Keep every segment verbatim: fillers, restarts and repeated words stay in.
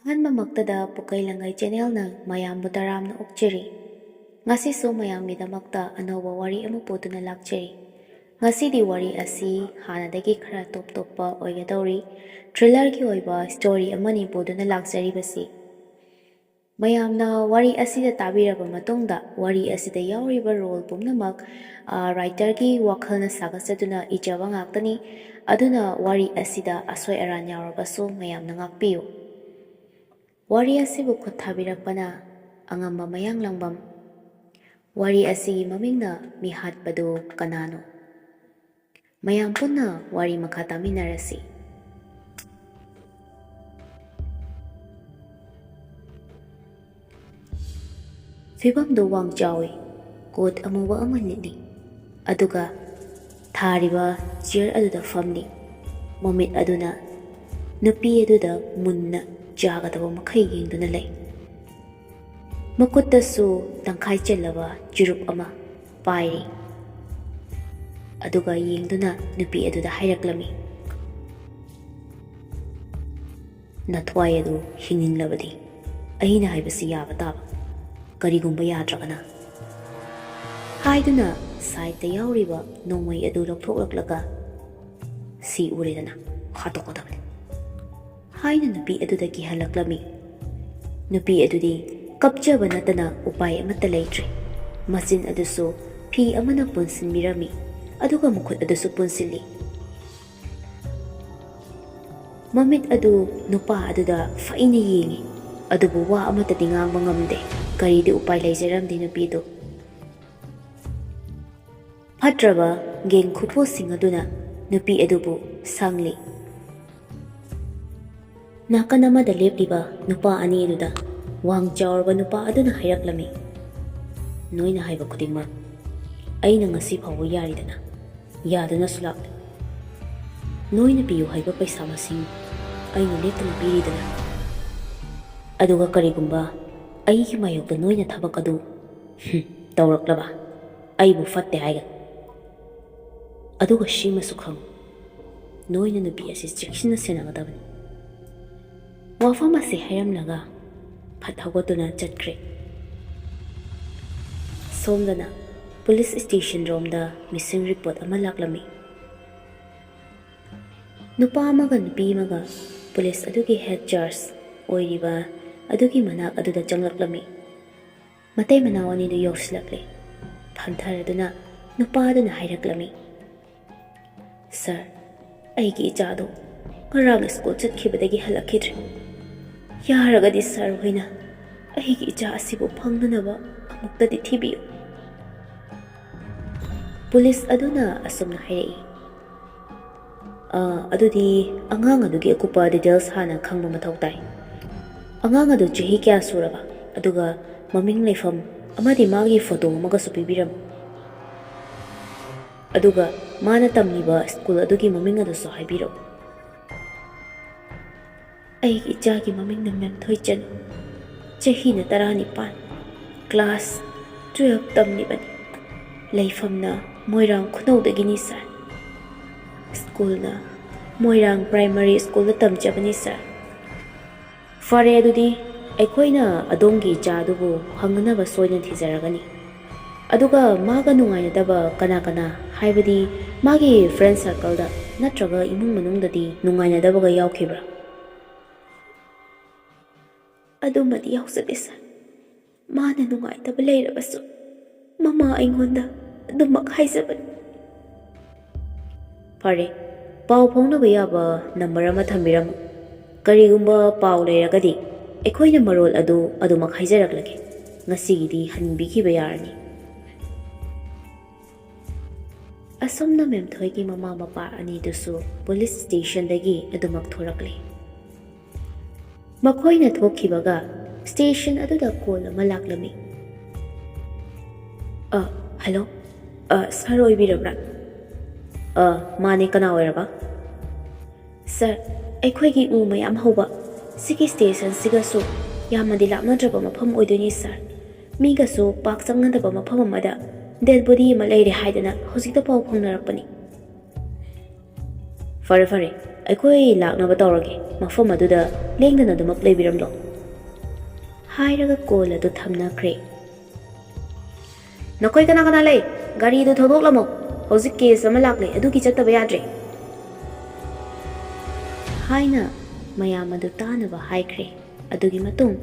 ꯑꯍꯥꯟꯕꯃꯛꯇꯗ ꯄꯨꯀꯩ ꯂꯪꯒꯩ ꯆꯦꯅꯦꯜꯅ ꯃꯌꯥꯝꯕꯨ ꯇꯔꯥꯝꯅ ꯑꯣꯛꯆꯔꯤ꯫ ꯉꯁꯤꯁꯨ ꯃꯌꯥꯝꯒꯤꯗꯃꯛꯇ ꯑꯅꯧꯕ ꯋꯥꯔꯤ ꯑꯃ ꯄꯨꯗꯨꯅ ꯂꯥꯛꯆꯔꯤ꯫ ꯉꯁꯤꯗꯤ ꯋꯥꯔꯤ ꯑꯁꯤ ꯍꯥꯟꯅꯗꯒꯤ ꯈꯔ ꯇꯣꯞ ꯇꯣꯞꯄ ꯑꯣꯏꯒꯗꯧꯔꯤ꯫ ꯊ꯭ꯔꯤꯂꯔꯒꯤ ꯑꯣꯏꯕ ꯁ꯭ꯇꯣꯔꯤ ꯑꯃꯅꯤ ꯄꯨꯗꯨꯅ ꯂꯥꯛꯆꯔꯤꯕꯁꯤ꯫ ꯃꯌꯥꯝꯅ ꯋꯥꯔꯤ ꯑꯁꯤꯗ ꯇꯥꯕꯤꯔꯕ ꯃꯇꯨꯡꯗ, ꯋꯥꯔꯤ ꯑꯁꯤꯗ ꯌꯥꯎꯔꯤꯕ ꯔꯣꯜ ꯄꯨꯝꯅꯃꯛ, ꯑ, ꯔꯥꯏꯇꯔꯒꯤ ꯋꯥꯈꯜꯅ ꯁꯥꯒꯠꯆꯗꯨꯅ ꯏꯖꯕ ꯉꯥꯛꯇꯅꯤ꯫ ꯑꯗꯨꯅ ꯋꯥꯔꯤ ꯑꯁꯤꯗ ꯑꯁꯣꯏ ꯑꯔꯥꯟ ꯌꯥꯎꯔꯕꯁꯨ ꯃꯌꯥꯝꯅ ꯉꯥꯛꯄꯤꯌꯨ꯫ ꯋꯥꯔꯤ ꯑꯁꯤꯕꯨ ꯈꯨꯠ ꯊꯥꯕꯤꯔꯛꯄꯅ ꯑꯉꯝꯕ ꯃꯌꯥꯡꯂꯪꯕꯝ꯫ ꯋꯥꯔꯤ ꯑꯁꯤꯒꯤ ꯃꯃꯤꯡꯅ ꯃꯤꯍꯥꯠꯄꯗꯨ ꯀꯅꯥꯅꯣ? ꯃꯌꯥꯝ ꯄꯨꯟꯅ ꯋꯥꯔꯤ ꯃꯈꯥ ꯇꯥꯃꯤꯟꯅꯔꯁꯤ꯫ ꯐꯤꯕꯝꯗꯨ ꯋꯥꯡ ꯆꯥꯎꯏ, ꯀꯣꯠ ꯑꯃꯨꯕ ꯑꯃ ꯂꯤꯠꯂꯤ, ꯑꯗꯨꯒ ꯊꯥꯔꯤꯕ ꯆꯤꯌꯔ ꯑꯗꯨꯗ ꯐꯝꯂꯤ꯫ ꯃꯃꯤꯠ ꯑꯗꯨꯅ ꯅꯨꯄꯤ ꯑꯗꯨꯗ ꯃꯨꯟꯅ ꯆꯥꯒꯗꯕ ꯃꯈꯩ ꯌꯦꯡꯗꯨꯅ ꯂꯩ꯫ ꯃꯈꯨꯠꯇꯁꯨ ꯇꯪꯈꯥꯏ ꯆꯜꯂꯕ ꯆꯨꯔꯨꯞ ꯑꯃ ꯄꯥꯏꯔꯤ꯫ ꯑꯗꯨꯒ ꯌꯦꯡꯗꯨꯅ ꯅꯨꯄꯤ ꯑꯗꯨꯗ ꯍꯥꯏꯔꯛꯂꯝꯃꯤ, "ꯅꯊ꯭ꯋꯥꯏ ꯑꯗꯨ ꯍꯤꯡꯅꯤꯡꯂꯕꯗꯤ ꯑꯩꯅ ꯍꯥꯏꯕꯁꯤ ꯌꯥꯕ ꯇꯥꯕ꯫ ꯀꯔꯤꯒꯨꯝꯕ ꯌꯥꯗ꯭ꯔꯒꯅ?" ꯍꯥꯏꯗꯨꯅ ꯁꯥꯏꯠꯇ ꯌꯥꯎꯔꯤꯕ ꯅꯣꯡꯃꯩ ꯑꯗꯨ ꯂꯧꯊꯣꯛꯂꯛꯂꯒ, "ꯁꯤ ꯎꯔꯦꯗꯅ, ꯍꯥꯠꯇꯣꯛꯀꯗꯕꯅꯤ" ꯍꯥꯏꯅ ꯅꯨꯄꯤ ꯑꯗꯨꯗ ꯀꯤꯍꯜꯂꯛꯂꯝꯃꯤ꯫ ꯅꯨꯄꯤ ꯑꯗꯨꯗꯤ ꯀꯞꯆꯕ ꯅꯠꯇꯅ ꯎꯄꯥꯏ ꯑꯃꯠꯇ ꯂꯩꯇ꯭ꯔꯦ꯫ ꯃꯆꯤꯟ ꯑꯗꯨꯁꯨ ꯐꯤ ꯑꯃꯅ ꯄꯨꯟꯁꯤꯟꯕꯤꯔꯝꯃꯤ, ꯑꯗꯨꯒ ꯃꯈꯨꯠ ꯑꯗꯨꯁꯨ ꯄꯨꯟꯁꯤꯜꯂꯤ꯫ ꯃꯃꯤꯠ ꯑꯗꯨ ꯅꯨꯄꯥ ꯑꯗꯨꯗ ꯐꯩꯅ ꯌꯦꯡꯉꯤ, ꯑꯗꯨꯕꯨ ꯋꯥ ꯑꯃꯠꯇꯗꯤ ꯉꯥꯡꯕ ꯉꯝꯗꯦ꯫ ꯀꯔꯤꯗꯤ ꯎꯄꯥꯏ ꯂꯩꯖꯔꯝꯗꯦ ꯅꯨꯄꯤꯗꯨ꯫ ꯐꯠꯇ꯭ꯔꯕ ꯒꯦꯡ ꯈꯨꯄꯨꯁꯤꯡ ꯑꯗꯨꯅ ꯅꯨꯄꯤ ꯑꯗꯨꯕꯨ ꯁꯪꯂꯤ꯫ ꯅꯥꯀꯟ ꯑꯃꯗ ꯂꯦꯞꯂꯤꯕ ꯅꯨꯄꯥ ꯑꯅꯤ ꯑꯗꯨꯗ ꯋꯥꯡ ꯆꯥꯎꯔꯕ ꯅꯨꯄꯥ ꯑꯗꯨꯅ ꯍꯥꯏꯔꯛꯂꯝꯃꯤ, "ꯅꯣꯏꯅ ꯍꯥꯏꯕ ꯈꯨꯗꯤꯡꯃꯛ ꯑꯩꯅ ꯉꯁꯤ ꯐꯥꯎꯕ ꯌꯥꯔꯤꯗꯅ, ꯌꯥꯗꯨꯅꯁꯨ ꯂꯥꯛꯂꯤ꯫ ꯅꯣꯏꯅ ꯄꯤꯌꯨ ꯍꯥꯏꯕ ꯄꯩꯁꯥ ꯃꯁꯤꯡ ꯑꯩꯅ ꯂꯦꯞꯇꯅ ꯄꯤꯔꯤꯗꯅ꯫ ꯑꯗꯨꯒ ꯀꯔꯤꯒꯨꯝꯕ ꯑꯩꯒꯤ ꯃꯥꯌꯣꯛꯇ ꯅꯣꯏꯅ ꯊꯕꯛ ꯑꯗꯨ, ꯍꯨꯝ, ꯇꯧꯔꯛꯂꯕ, ꯑꯩꯕꯨ ꯐꯠꯇꯦ ꯍꯥꯏꯒꯅꯤ꯫ ꯑꯗꯨꯒ ꯁꯤꯃꯁꯨ ꯈꯪꯉꯨ, ꯅꯣꯏꯅ ꯅꯨꯄꯤ ꯑꯁꯤ ꯆꯦꯛꯁꯤꯟꯅ ꯁꯦꯟꯅꯒꯗꯕꯅꯤ꯫ ꯋꯥꯐꯝ ꯑꯁꯤ ꯍꯥꯏꯔꯝꯂꯒ ꯐꯠ ꯍꯧꯒꯠꯇꯨꯅ ꯆꯠꯈ꯭ꯔꯦ꯫ ꯁꯣꯝꯗꯅ ꯄꯨꯂꯤꯁ ꯁ꯭ꯇꯦꯁꯟ ꯔꯣꯝꯗ ꯃꯤꯁꯤꯡ ꯔꯤꯄꯣꯔꯠ ꯑꯃ ꯂꯥꯛꯂꯝꯃꯤ꯫ ꯅꯨꯄꯥ ꯑꯃꯒ ꯅꯨꯄꯤ ꯑꯃꯒ ꯄꯨꯂꯤꯁ ꯑꯗꯨꯒꯤ ꯍꯦꯗ ꯖꯖ ꯑꯣꯏꯔꯤꯕ ꯑꯗꯨꯒꯤ ꯃꯅꯥꯛ ꯑꯗꯨꯗ ꯆꯪꯂꯛꯂꯝꯃꯤ꯫ ꯃꯇꯩ ꯃꯅꯥꯎ ꯑꯅꯤꯗꯨ ꯌꯧꯁꯤꯜꯂꯛꯂꯦ꯫ ꯐꯝꯊꯔꯗꯨꯅ ꯅꯨꯄꯥ ꯑꯗꯨꯅ ꯍꯥꯏꯔꯛꯂꯝꯃꯤ, "ꯁꯥꯔ, ꯑꯩꯒꯤ ꯏꯆꯥꯗꯣ ꯉꯔꯥꯡ ꯁ꯭ꯀꯨꯜ ꯆꯠꯈꯤꯕꯗꯒꯤ ꯍꯜꯂꯛꯈꯤꯗ꯭ꯔꯦ꯫ ꯌꯥꯔꯒꯗꯤ ꯁꯥꯔ ꯍꯣꯏꯅ ꯑꯩꯒꯤ ꯏꯆꯥ ꯑꯁꯤꯕꯨ ꯐꯪꯅꯅꯕ ꯑꯃꯨꯛꯇꯗꯤ ꯊꯤꯕꯤꯌꯨ꯫" ꯄꯨꯂꯤꯁ ꯑꯗꯨꯅ ꯑꯁꯨꯝꯅ ꯍꯥꯏꯔꯛꯏ, "ꯑ, ꯑꯗꯨꯗꯤ ꯑꯉꯥꯡ ꯑꯗꯨꯒꯤ ꯑꯀꯨꯞꯄ ꯗꯤꯇꯦꯜꯁ ꯍꯥꯟꯅ ꯈꯪꯕ ꯃꯊꯧ ꯇꯥꯏ꯫ ꯑꯉꯥꯡ ꯑꯗꯨ ꯆꯍꯤ ꯀꯌꯥ ꯁꯨꯔꯕ? ꯑꯗꯨꯒ ꯃꯃꯤꯡ, ꯂꯩꯐꯝ ꯑꯃꯗꯤ ꯃꯥꯒꯤ ꯐꯣꯇꯣ ꯑꯃꯒꯁꯨ ꯄꯤꯕꯤꯔꯝꯃꯨ꯫ ꯑꯗꯨꯒ ꯃꯥꯅ ꯇꯝꯂꯤꯕ ꯁ꯭ꯀꯨꯜ ꯑꯗꯨꯒꯤ ꯃꯃꯤꯡ ꯑꯗꯨꯁꯨ ꯍꯥꯏꯕꯤꯔꯛꯎ꯫" "ꯑꯩꯒꯤ ꯏꯆꯥꯒꯤ ꯃꯃꯤꯡꯅ ꯃꯦꯝꯊꯣꯏ ꯆꯅꯨ꯫ ꯆꯍꯤꯅ ꯇꯔꯥꯅꯤꯄꯥꯟ꯫ ꯀ꯭ꯂꯥꯁ ꯇꯨꯌꯦꯜꯐ ꯇꯝꯂꯤꯕꯅꯤ꯫ ꯂꯩꯐꯝꯅ ꯃꯣꯏꯔꯥꯡ ꯈꯨꯅꯧꯗꯒꯤꯅꯤ, ꯁꯥꯔ꯫ ꯁ꯭ꯀꯨꯜꯅ ꯃꯣꯏꯔꯥꯡ ꯄ꯭ꯔꯥꯏꯃꯥꯔꯤ ꯁ꯭ꯀꯨꯜꯗ ꯇꯝꯖꯕꯅꯤ, ꯁꯥꯔ꯫" "ꯐꯔꯦ, ꯑꯗꯨꯗꯤ ꯑꯩꯈꯣꯏꯅ ꯑꯗꯣꯝꯒꯤ ꯏꯆꯥ ꯑꯗꯨꯕꯨ ꯐꯪꯅꯅꯕ ꯁꯣꯏꯗꯅ ꯊꯤꯖꯔꯒꯅꯤ꯫ ꯑꯗꯨꯒ ꯃꯥꯒ ꯅꯨꯡꯉꯥꯏꯅꯗꯕ ꯀꯅꯥ ꯀꯅꯥ, ꯍꯥꯏꯕꯗꯤ ꯃꯥꯒꯤ ꯐ꯭ꯔꯦꯟ ꯁꯔꯀꯜꯗ ꯅꯠꯇ꯭ꯔꯒ ꯏꯃꯨꯡ ꯃꯅꯨꯡꯗꯗꯤ ꯅꯨꯡꯉꯥꯏꯅꯗꯕꯒ ꯌꯥꯎꯈꯤꯕ꯭ꯔꯥ?" "ꯑꯗꯨꯃꯗꯤ ꯌꯥꯎꯖꯗꯦ, ꯁꯥꯔ꯫ ꯃꯥꯅ ꯅꯨꯡꯉꯥꯏꯇꯕ ꯂꯩꯔꯕꯁꯨ ꯃꯃꯥ ꯑꯩꯉꯣꯟꯗ ꯑꯗꯨꯃꯛ ꯍꯥꯏꯖꯕꯅꯤ꯫" "ꯐꯔꯦ, ꯄꯥꯎ ꯐꯥꯎꯅꯕ ꯌꯥꯕ ꯅꯝꯕꯔ ꯑꯃ ꯊꯝꯕꯤꯔꯝꯃꯨ꯫ ꯀꯔꯤꯒꯨꯝꯕ ꯄꯥꯎ ꯂꯩꯔꯒꯗꯤ ꯑꯩꯈꯣꯏꯅ ꯃꯔꯣꯜ ꯑꯗꯨ ꯑꯗꯨꯃꯛ ꯍꯥꯏꯖꯔꯛꯂꯒꯦ꯫ ꯉꯁꯤꯒꯤꯗꯤ ꯍꯟꯕꯤꯈꯤꯕ ꯌꯥꯔꯅꯤ꯫" ꯑꯁꯨꯝꯅ ꯃꯦꯝꯊꯣꯏꯒꯤ ꯃꯃꯥ ꯃꯄꯥ ꯑꯅꯤꯗꯨꯁꯨ ꯄꯨꯂꯤꯁ ꯁ꯭ꯇꯦꯁꯟꯗꯒꯤ ꯑꯗꯨꯃꯛ ꯊꯣꯔꯛꯂꯦ꯫ ꯃꯈꯣꯏꯅ ꯊꯣꯛꯈꯤꯕꯒ ꯁ꯭ꯇꯦꯁꯟ ꯑꯗꯨꯗ ꯀꯣꯜ ꯑꯃ ꯂꯥꯛꯂꯝꯃꯤ꯫ "ꯑ, ꯍꯜꯂꯣ꯫ ꯑ, ꯁꯥꯔ ꯑꯣꯏꯕꯤꯔꯕ꯭ꯔꯥ?" "ꯑ, ꯃꯥꯅꯦ, ꯀꯅꯥ ꯑꯣꯏꯔꯕ?" "ꯁꯥꯔ, ꯑꯩꯈꯣꯏꯒꯤ ꯎ ꯃꯌꯥꯝ ꯍꯧꯕ ꯁꯤꯒꯤ ꯁ꯭ꯇꯦꯁꯟꯁꯤꯒꯁꯨ ꯌꯥꯝꯅꯗꯤ ꯂꯥꯞꯅꯗ꯭ꯔꯕ ꯃꯐꯝ ꯑꯣꯏꯗꯣꯏꯅꯤ, ꯁꯥꯔ꯫ ꯃꯤꯒꯁꯨ ꯄꯥꯛ ꯆꯪꯅꯗꯕ ꯃꯐꯝ ꯑꯃꯗ ꯗꯦꯗ ꯕꯣꯗꯤ ꯑꯃ ꯂꯩꯔꯦ ꯍꯥꯏꯗꯅ ꯍꯧꯖꯤꯛꯇ ꯄꯥꯎ ꯐꯪꯅꯔꯛꯄꯅꯤ꯫" "ꯐꯔꯦ, ꯐꯔꯦ, ꯑꯩꯈꯣꯏ ꯂꯥꯛꯅꯕ ꯇꯧꯔꯒꯦ, ꯃꯐꯝ ꯑꯗꯨꯗ ꯂꯦꯡꯗꯅ ꯑꯗꯨꯃꯛ ꯂꯩꯕꯤꯔꯝꯂꯣ" ꯍꯥꯏꯔꯒ ꯀꯣꯜ ꯑꯗꯨ ꯊꯝꯅꯈ꯭ꯔꯦ꯫ "ꯅꯈꯣꯏ ꯀꯅꯥ ꯀꯅꯥ ꯂꯩ? ꯒꯥꯔꯤꯗꯨ ꯊꯧꯗꯣꯛꯂꯝꯃꯣ꯫ ꯍꯧꯖꯤꯛ ꯀꯦꯁ ꯑꯃ ꯂꯥꯛꯂꯦ, ꯑꯗꯨꯒꯤ ꯆꯠꯇꯕ ꯌꯥꯗ꯭ꯔꯦ" ꯍꯥꯏꯅ ꯃꯌꯥꯝ ꯑꯗꯨ ꯇꯥꯅꯕ ꯍꯥꯏꯈ꯭ꯔꯦ꯫ ꯑꯗꯨꯒꯤ ꯃꯇꯨꯡ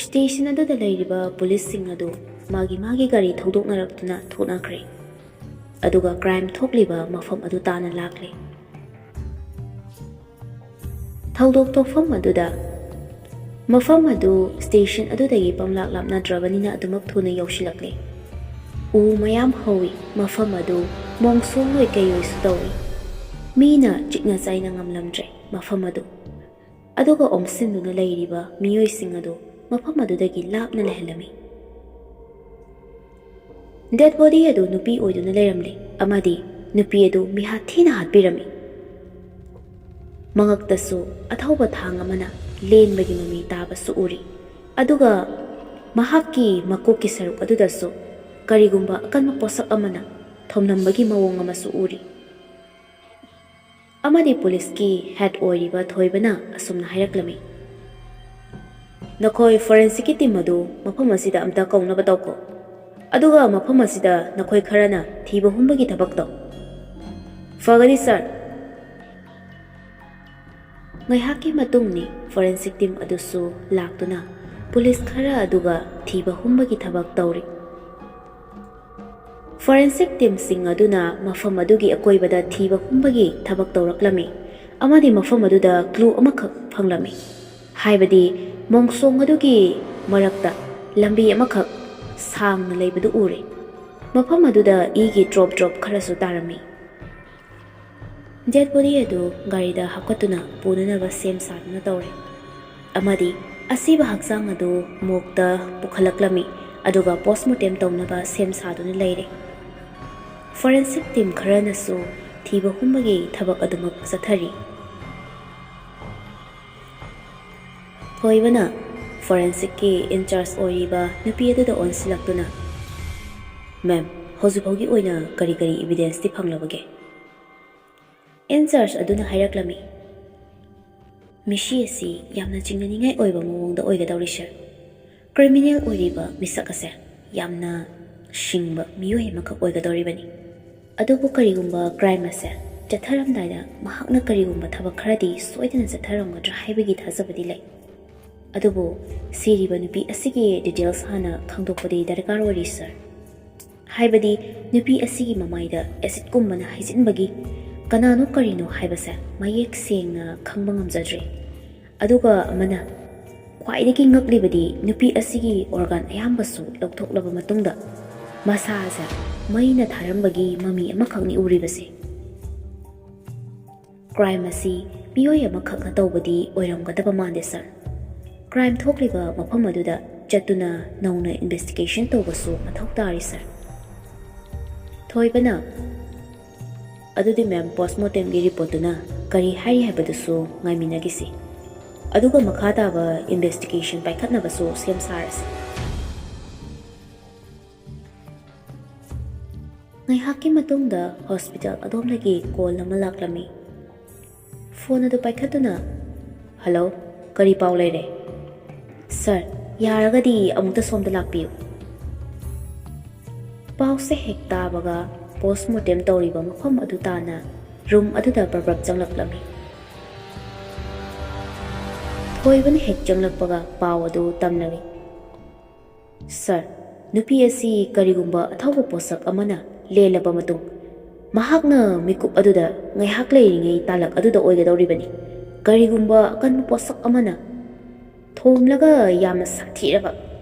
ꯁ꯭ꯇꯦꯁꯟ ꯑꯗꯨꯗ ꯂꯩꯔꯤꯕ ꯄꯨꯂꯤꯁꯁꯤꯡ ꯑꯗꯨ ꯃꯥꯒꯤ ꯃꯥꯒꯤ ꯒꯥꯔꯤ ꯊꯧꯗꯣꯛꯅꯔꯛꯇꯨꯅ ꯊꯣꯛꯅꯈ꯭ꯔꯦ꯫ ꯑꯗꯨꯒ ꯀ꯭ꯔꯥꯏꯝ ꯊꯣꯛꯂꯤꯕ ꯃꯐꯝ ꯑꯗꯨ ꯇꯥꯅ ꯂꯥꯛꯂꯦ꯫ ꯊꯧꯗꯣꯛ ꯊꯣꯛꯐꯝ ꯑꯗꯨꯗ, ꯃꯐꯝ ꯑꯗꯨ ꯁ꯭ꯇꯦꯁꯟ ꯑꯗꯨꯗꯒꯤ ꯄꯪꯂꯥꯞ ꯂꯥꯞꯅꯗ꯭ꯔꯕꯅꯤꯅ ꯑꯗꯨꯃꯛ ꯊꯨꯅ ꯌꯧꯁꯤꯜꯂꯛꯂꯦ꯫ ꯎ ꯃꯌꯥꯝ ꯍꯧꯏ, ꯃꯐꯝ ꯑꯗꯨ ꯃꯣꯡꯁꯣꯡ ꯑꯣꯏ ꯀꯩ ꯑꯣꯏꯁꯨ ꯇꯧꯏ꯫ ꯃꯤꯅ ꯆꯤꯛꯅ ꯆꯥꯏꯅ ꯉꯝꯂꯝꯗ꯭ꯔꯦ ꯃꯐꯝ ꯑꯗꯨ꯫ ꯑꯗꯨꯒ ꯑꯣꯝꯁꯤꯟꯗꯨꯅ ꯂꯩꯔꯤꯕ ꯃꯤꯑꯣꯏꯁꯤꯡ ꯑꯗꯨ ꯃꯐꯝ ꯑꯗꯨꯗꯒꯤ ꯂꯥꯞꯅ ꯂꯩꯍꯜꯂꯝꯃꯤ꯫ ꯗꯦꯗ ꯕꯣꯗꯤ ꯑꯗꯨ ꯅꯨꯄꯤ ꯑꯣꯏꯗꯨꯅ ꯂꯩꯔꯝꯂꯦ ꯑꯃꯗꯤ ꯅꯨꯄꯤ ꯑꯗꯨ ꯃꯤꯍꯥꯠ ꯊꯤꯅ ꯍꯥꯠꯄꯤꯔꯝꯃꯤ꯫ ꯃꯉꯛꯇꯁꯨ ꯑꯊꯧꯕ ꯊꯥꯡ ꯑꯃꯅ ꯂꯦꯟꯕꯒꯤ ꯃꯃꯤ ꯇꯥꯕꯁꯨ ꯎꯔꯤ꯫ ꯑꯗꯨꯒ ꯃꯍꯥꯛꯀꯤ ꯃꯀꯣꯛꯀꯤ ꯁꯔꯨꯛ ꯑꯗꯨꯗꯁꯨ ꯀꯔꯤꯒꯨꯝꯕ ꯑꯀꯟꯕ ꯄꯣꯠꯁꯛ ꯑꯃꯅ ꯊꯣꯝꯂꯝꯕꯒꯤ ꯃꯑꯣꯡ ꯑꯃꯁꯨ ꯎꯔꯤ꯫ ꯑꯃꯗꯤ ꯄꯨꯂꯤꯁꯀꯤ ꯍꯦꯗ ꯑꯣꯏꯔꯤꯕ ꯊꯣꯏꯕꯅ ꯑꯁꯨꯝꯅ ꯍꯥꯏꯔꯛꯂꯝꯃꯤ, "ꯅꯈꯣꯏ ꯐꯣꯔꯦꯟꯁꯤꯛꯀꯤ ꯇꯤꯝ ꯑꯗꯨ ꯃꯐꯝ ꯑꯁꯤꯗ ꯑꯝꯇ ꯀꯧꯅꯕ ꯇꯧꯀꯣ, ꯑꯗꯨꯒ ꯃꯐꯝ ꯑꯁꯤꯗ ꯅꯈꯣꯏ ꯈꯔꯅ ꯊꯤꯕ ꯍꯨꯝꯕꯒꯤ ꯊꯕꯛ ꯇꯧ"꯫ "ꯐꯒꯅꯤ ꯁꯥꯔ"꯫ ꯉꯥꯏꯍꯥꯛꯀꯤ ꯃꯇꯨꯡꯅꯤ ꯐꯣꯔꯦꯟꯁꯤꯛ ꯇꯤꯝ ꯑꯗꯨꯁꯨ ꯂꯥꯛꯇꯨꯅ ꯄꯨꯂꯤꯁ ꯈꯔ ꯑꯗꯨꯒ ꯊꯤꯕ ꯍꯨꯝꯕꯒꯤ ꯊꯕꯛ ꯇꯧꯔꯤ꯫ ꯐꯣꯔꯦꯟꯁꯤꯛ ꯇꯤꯝꯁꯤꯡ ꯑꯗꯨꯅ ꯃꯐꯝ ꯑꯗꯨꯒꯤ ꯑꯀꯣꯏꯕꯗ ꯊꯤꯕ ꯍꯨꯝꯕꯒꯤ ꯊꯕꯛ ꯇꯧꯔꯛꯂꯝꯃꯤ ꯑꯃꯗꯤ ꯃꯐꯝ ꯑꯗꯨꯗ ꯀ꯭ꯂꯨ ꯑꯃꯈꯛ ꯐꯪꯂꯝꯃꯤ꯫ ꯍꯥꯏꯕꯗꯤ ꯃꯣꯡꯁꯣꯡ ꯑꯗꯨꯒꯤ ꯃꯔꯛꯇ ꯂꯝꯕꯤ ꯑꯃꯈꯛ ꯁꯥꯡꯅ ꯂꯩꯕꯗꯨ ꯎꯔꯦ꯫ ꯃꯐꯝ ꯑꯗꯨꯗ ꯏꯒꯤ ꯗ꯭ꯔꯣꯞ ꯗ꯭ꯔꯣꯞ ꯈꯔꯁꯨ ꯇꯥꯔꯝꯃꯤ꯫ ꯗꯦꯗ ꯕꯣꯗꯤ ꯑꯗꯨ ꯒꯥꯔꯤꯗ ꯍꯥꯞꯀꯠꯇꯨꯅ ꯄꯨꯅꯅꯕ ꯁꯦꯝ ꯁꯥꯗꯨꯅ ꯇꯧꯔꯦ꯫ ꯑꯃꯗꯤ ꯑꯁꯤꯕ ꯍꯛꯆꯥꯡ ꯑꯗꯨ ꯃꯣꯛꯇ ꯄꯨꯈꯠꯂꯛꯂꯝꯃꯤ, ꯑꯗꯨꯒ ꯄꯣꯁꯃꯣꯔꯇꯦꯝ ꯇꯧꯅꯕ ꯁꯦꯝ ꯁꯥꯗꯨꯅ ꯂꯩꯔꯦ꯫ ꯐꯣꯔꯦꯟꯁꯤꯛ ꯇꯤꯝ ꯈꯔꯅꯁꯨ ꯊꯤꯕ ꯍꯨꯝꯕꯒꯤ ꯊꯕꯛ ꯑꯗꯨꯃꯛ ꯆꯠꯊꯔꯤ꯫ ꯊꯣꯏꯕꯅ ꯐꯣꯔꯦꯟꯁꯤꯛꯀꯤ ꯏꯟꯆꯥꯔꯖ ꯑꯣꯏꯔꯤꯕ ꯅꯨꯄꯤ ꯑꯗꯨꯗ ꯑꯣꯟꯁꯤꯜꯂꯛꯇꯨꯅ, "ꯃꯦꯝ, ꯍꯧꯖꯤꯛꯐꯥꯎꯒꯤ ꯑꯣꯏꯅ ꯀꯔꯤ ꯀꯔꯤ ꯏꯕꯤꯗꯦꯟꯁꯇꯤ ꯐꯪꯂꯕꯒꯦ?" ꯏꯟꯆꯥꯔꯖ ꯑꯗꯨꯅ ꯍꯥꯏꯔꯛꯂꯝꯃꯤ, ꯃꯤꯁꯤ ꯑꯁꯤ ꯌꯥꯝꯅ ꯆꯤꯡꯅꯅꯤꯡꯉꯥꯏ ꯑꯣꯏꯕ ꯃꯑꯣꯡꯗ ꯑꯣꯏꯒꯗꯧꯔꯤ, ꯁꯥꯔ꯫ ꯀ꯭ꯔꯤꯃꯤꯅꯦꯜ ꯑꯣꯏꯔꯤꯕ ꯃꯤꯁꯛ ꯑꯁꯦ ꯌꯥꯝꯅ ꯁꯤꯡꯕ ꯃꯤꯑꯣꯏ ꯑꯃꯈꯛ ꯑꯣꯏꯒꯗꯧꯔꯤꯕꯅꯤ꯫ ꯑꯗꯨꯕꯨ ꯀꯔꯤꯒꯨꯝꯕ ꯀ꯭ꯔꯥꯏꯝ ꯑꯁꯦ ꯆꯠꯊꯔꯝꯗꯥꯏꯗ ꯃꯍꯥꯛꯅ ꯀꯔꯤꯒꯨꯝꯕ ꯊꯕꯛ ꯈꯔꯗꯤ ꯁꯣꯏꯗꯅ ꯆꯠꯊꯔꯝꯒꯗ꯭ꯔꯥ ꯍꯥꯏꯕꯒꯤ ꯊꯥꯖꯕꯗꯤ ꯂꯩ꯫ ꯑꯗꯨꯕꯨ ꯁꯤꯔꯤꯕ ꯅꯨꯄꯤ ꯑꯁꯤꯒꯤ ꯗꯤꯇꯦꯜꯁ ꯍꯥꯟꯅ ꯈꯪꯗꯣꯛꯄꯗꯤ ꯗꯔꯀꯥꯔ ꯑꯣꯏꯔꯤ, ꯁꯥꯔ꯫ ꯍꯥꯏꯕꯗꯤ ꯅꯨꯄꯤ ꯑꯁꯤꯒꯤ ꯃꯃꯥꯏꯗ ꯑꯦꯁꯤꯠꯀꯨꯝꯕꯅ ꯍꯩꯖꯤꯟꯕꯒꯤ ꯀꯅꯥꯅꯣ ꯀꯔꯤꯅꯣ ꯍꯥꯏꯕꯁꯦ ꯃꯌꯦꯛ ꯁꯦꯡꯅ ꯈꯪꯕ ꯉꯝꯖꯗ꯭ꯔꯦ꯫ ꯑꯗꯨꯒ ꯑꯃꯅ, ꯈ꯭ꯋꯥꯏꯗꯒꯤ ꯉꯛꯂꯤꯕꯗꯤ ꯅꯨꯄꯤ ꯑꯁꯤꯒꯤ ꯑꯣꯔꯒꯥꯟ ꯑꯌꯥꯝꯕꯁꯨ ꯂꯧꯊꯣꯛꯂꯕ ꯃꯇꯨꯡꯗ ꯃꯁꯥꯁꯦ ꯃꯩꯅ ꯊꯥꯔꯝꯕꯒꯤ ꯃꯃꯤ ꯑꯃꯈꯛꯅꯤ ꯎꯔꯤꯕꯁꯦ꯫ ꯀ꯭ꯔꯥꯏꯝ ꯑꯁꯤ ꯃꯤꯑꯣꯏ ꯑꯃꯈꯛꯅ ꯇꯧꯕꯗꯤ ꯑꯣꯏꯔꯝꯒꯗꯕ ꯃꯥꯟꯗꯦ, ꯁꯥꯔ꯫ ꯀ꯭ꯔꯥꯏꯝ ꯊꯣꯛꯂꯤꯕ ꯃꯐꯝ ꯑꯗꯨꯗ ꯆꯠꯇꯨꯅ ꯅꯧꯅ ꯏꯟꯚꯦꯁꯇꯤꯒꯦꯁꯟ ꯇꯧꯕꯁꯨ ꯃꯊꯧ ꯇꯥꯔꯤ, ꯁꯥꯔ꯫ ꯊꯣꯏꯕꯅ, "ꯑꯗꯨꯗꯤ ꯃꯦꯝ, ꯄꯣꯁꯃꯣꯔꯇꯦꯝꯒꯤ ꯔꯤꯄꯣꯔꯠꯇꯨꯅ ꯀꯔꯤ ꯍꯥꯏꯔꯤ ꯍꯥꯏꯕꯗꯨꯁꯨ ꯉꯥꯏꯃꯤꯟꯅꯈꯤꯁꯤ꯫ ꯑꯗꯨꯒ ꯃꯈꯥ ꯇꯥꯕ ꯏꯟꯚꯦꯁꯇꯤꯒꯦꯁꯟ ꯄꯥꯏꯈꯠꯅꯕꯁꯨ ꯁꯦꯝ ꯁꯥꯔꯁꯤ꯫" ꯉꯥꯏꯍꯥꯛꯀꯤ ꯃꯇꯨꯡꯗ ꯍꯣꯁꯄꯤꯇꯥꯜ ꯑꯗꯣꯝꯗꯒꯤ ꯀꯣꯜ ꯑꯃ ꯂꯥꯛꯂꯝꯃꯤ꯫ ꯐꯣꯟ ꯑꯗꯨ ꯄꯥꯏꯈꯠꯇꯨꯅ, "ꯍꯜꯂꯣ, ꯀꯔꯤ ꯄꯥꯎ ꯂꯩꯔꯦ?" "ꯁꯥꯔ, ꯌꯥꯔꯒꯗꯤ ꯑꯃꯨꯛꯇ ꯁꯣꯝꯗ ꯂꯥꯛꯄꯤꯌꯨ꯫" ꯄꯥꯎꯁꯦ ꯍꯦꯛ ꯇꯥꯕꯒ ꯄꯣꯁꯃꯣꯔꯇꯦꯝ ꯇꯧꯔꯤꯕ ꯃꯐꯝ ꯑꯗꯨ ꯇꯥꯅ ꯔꯨꯝ ꯑꯗꯨꯗ ꯄ꯭ꯔꯞ ꯄ꯭ꯔꯞ ꯆꯪꯂꯛꯂꯝꯃꯤ꯫ ꯊꯣꯏꯕꯅ ꯍꯦꯛ ꯆꯪꯂꯛꯄꯒ ꯄꯥꯎ ꯑꯗꯨ ꯇꯝꯂꯝꯃꯤ꯫ "ꯁꯥꯔ, ꯅꯨꯄꯤ ꯑꯁꯤ ꯀꯔꯤꯒꯨꯝꯕ ꯑꯊꯧꯕ ꯄꯣꯠꯁꯛ ꯑꯃꯅ ꯂꯦꯜꯂꯕ ꯃꯇꯨꯡ ꯃꯍꯥꯛꯅ ꯃꯤꯀꯨꯞ ꯑꯗꯨꯗ ꯉꯥꯏꯍꯥꯛ ꯂꯩꯔꯤꯉꯩ ꯇꯥꯂꯛ ꯑꯗꯨꯗ ꯑꯣꯏꯒꯗꯧꯔꯤꯕꯅꯤ꯫ ꯀꯔꯤꯒꯨꯝꯕ ꯑꯀꯟꯕ ꯄꯣꯠꯁꯛ ꯑꯃꯅ ꯊꯣꯝꯂꯒ ꯌꯥꯝꯅ ꯁꯥꯊꯤꯔꯕ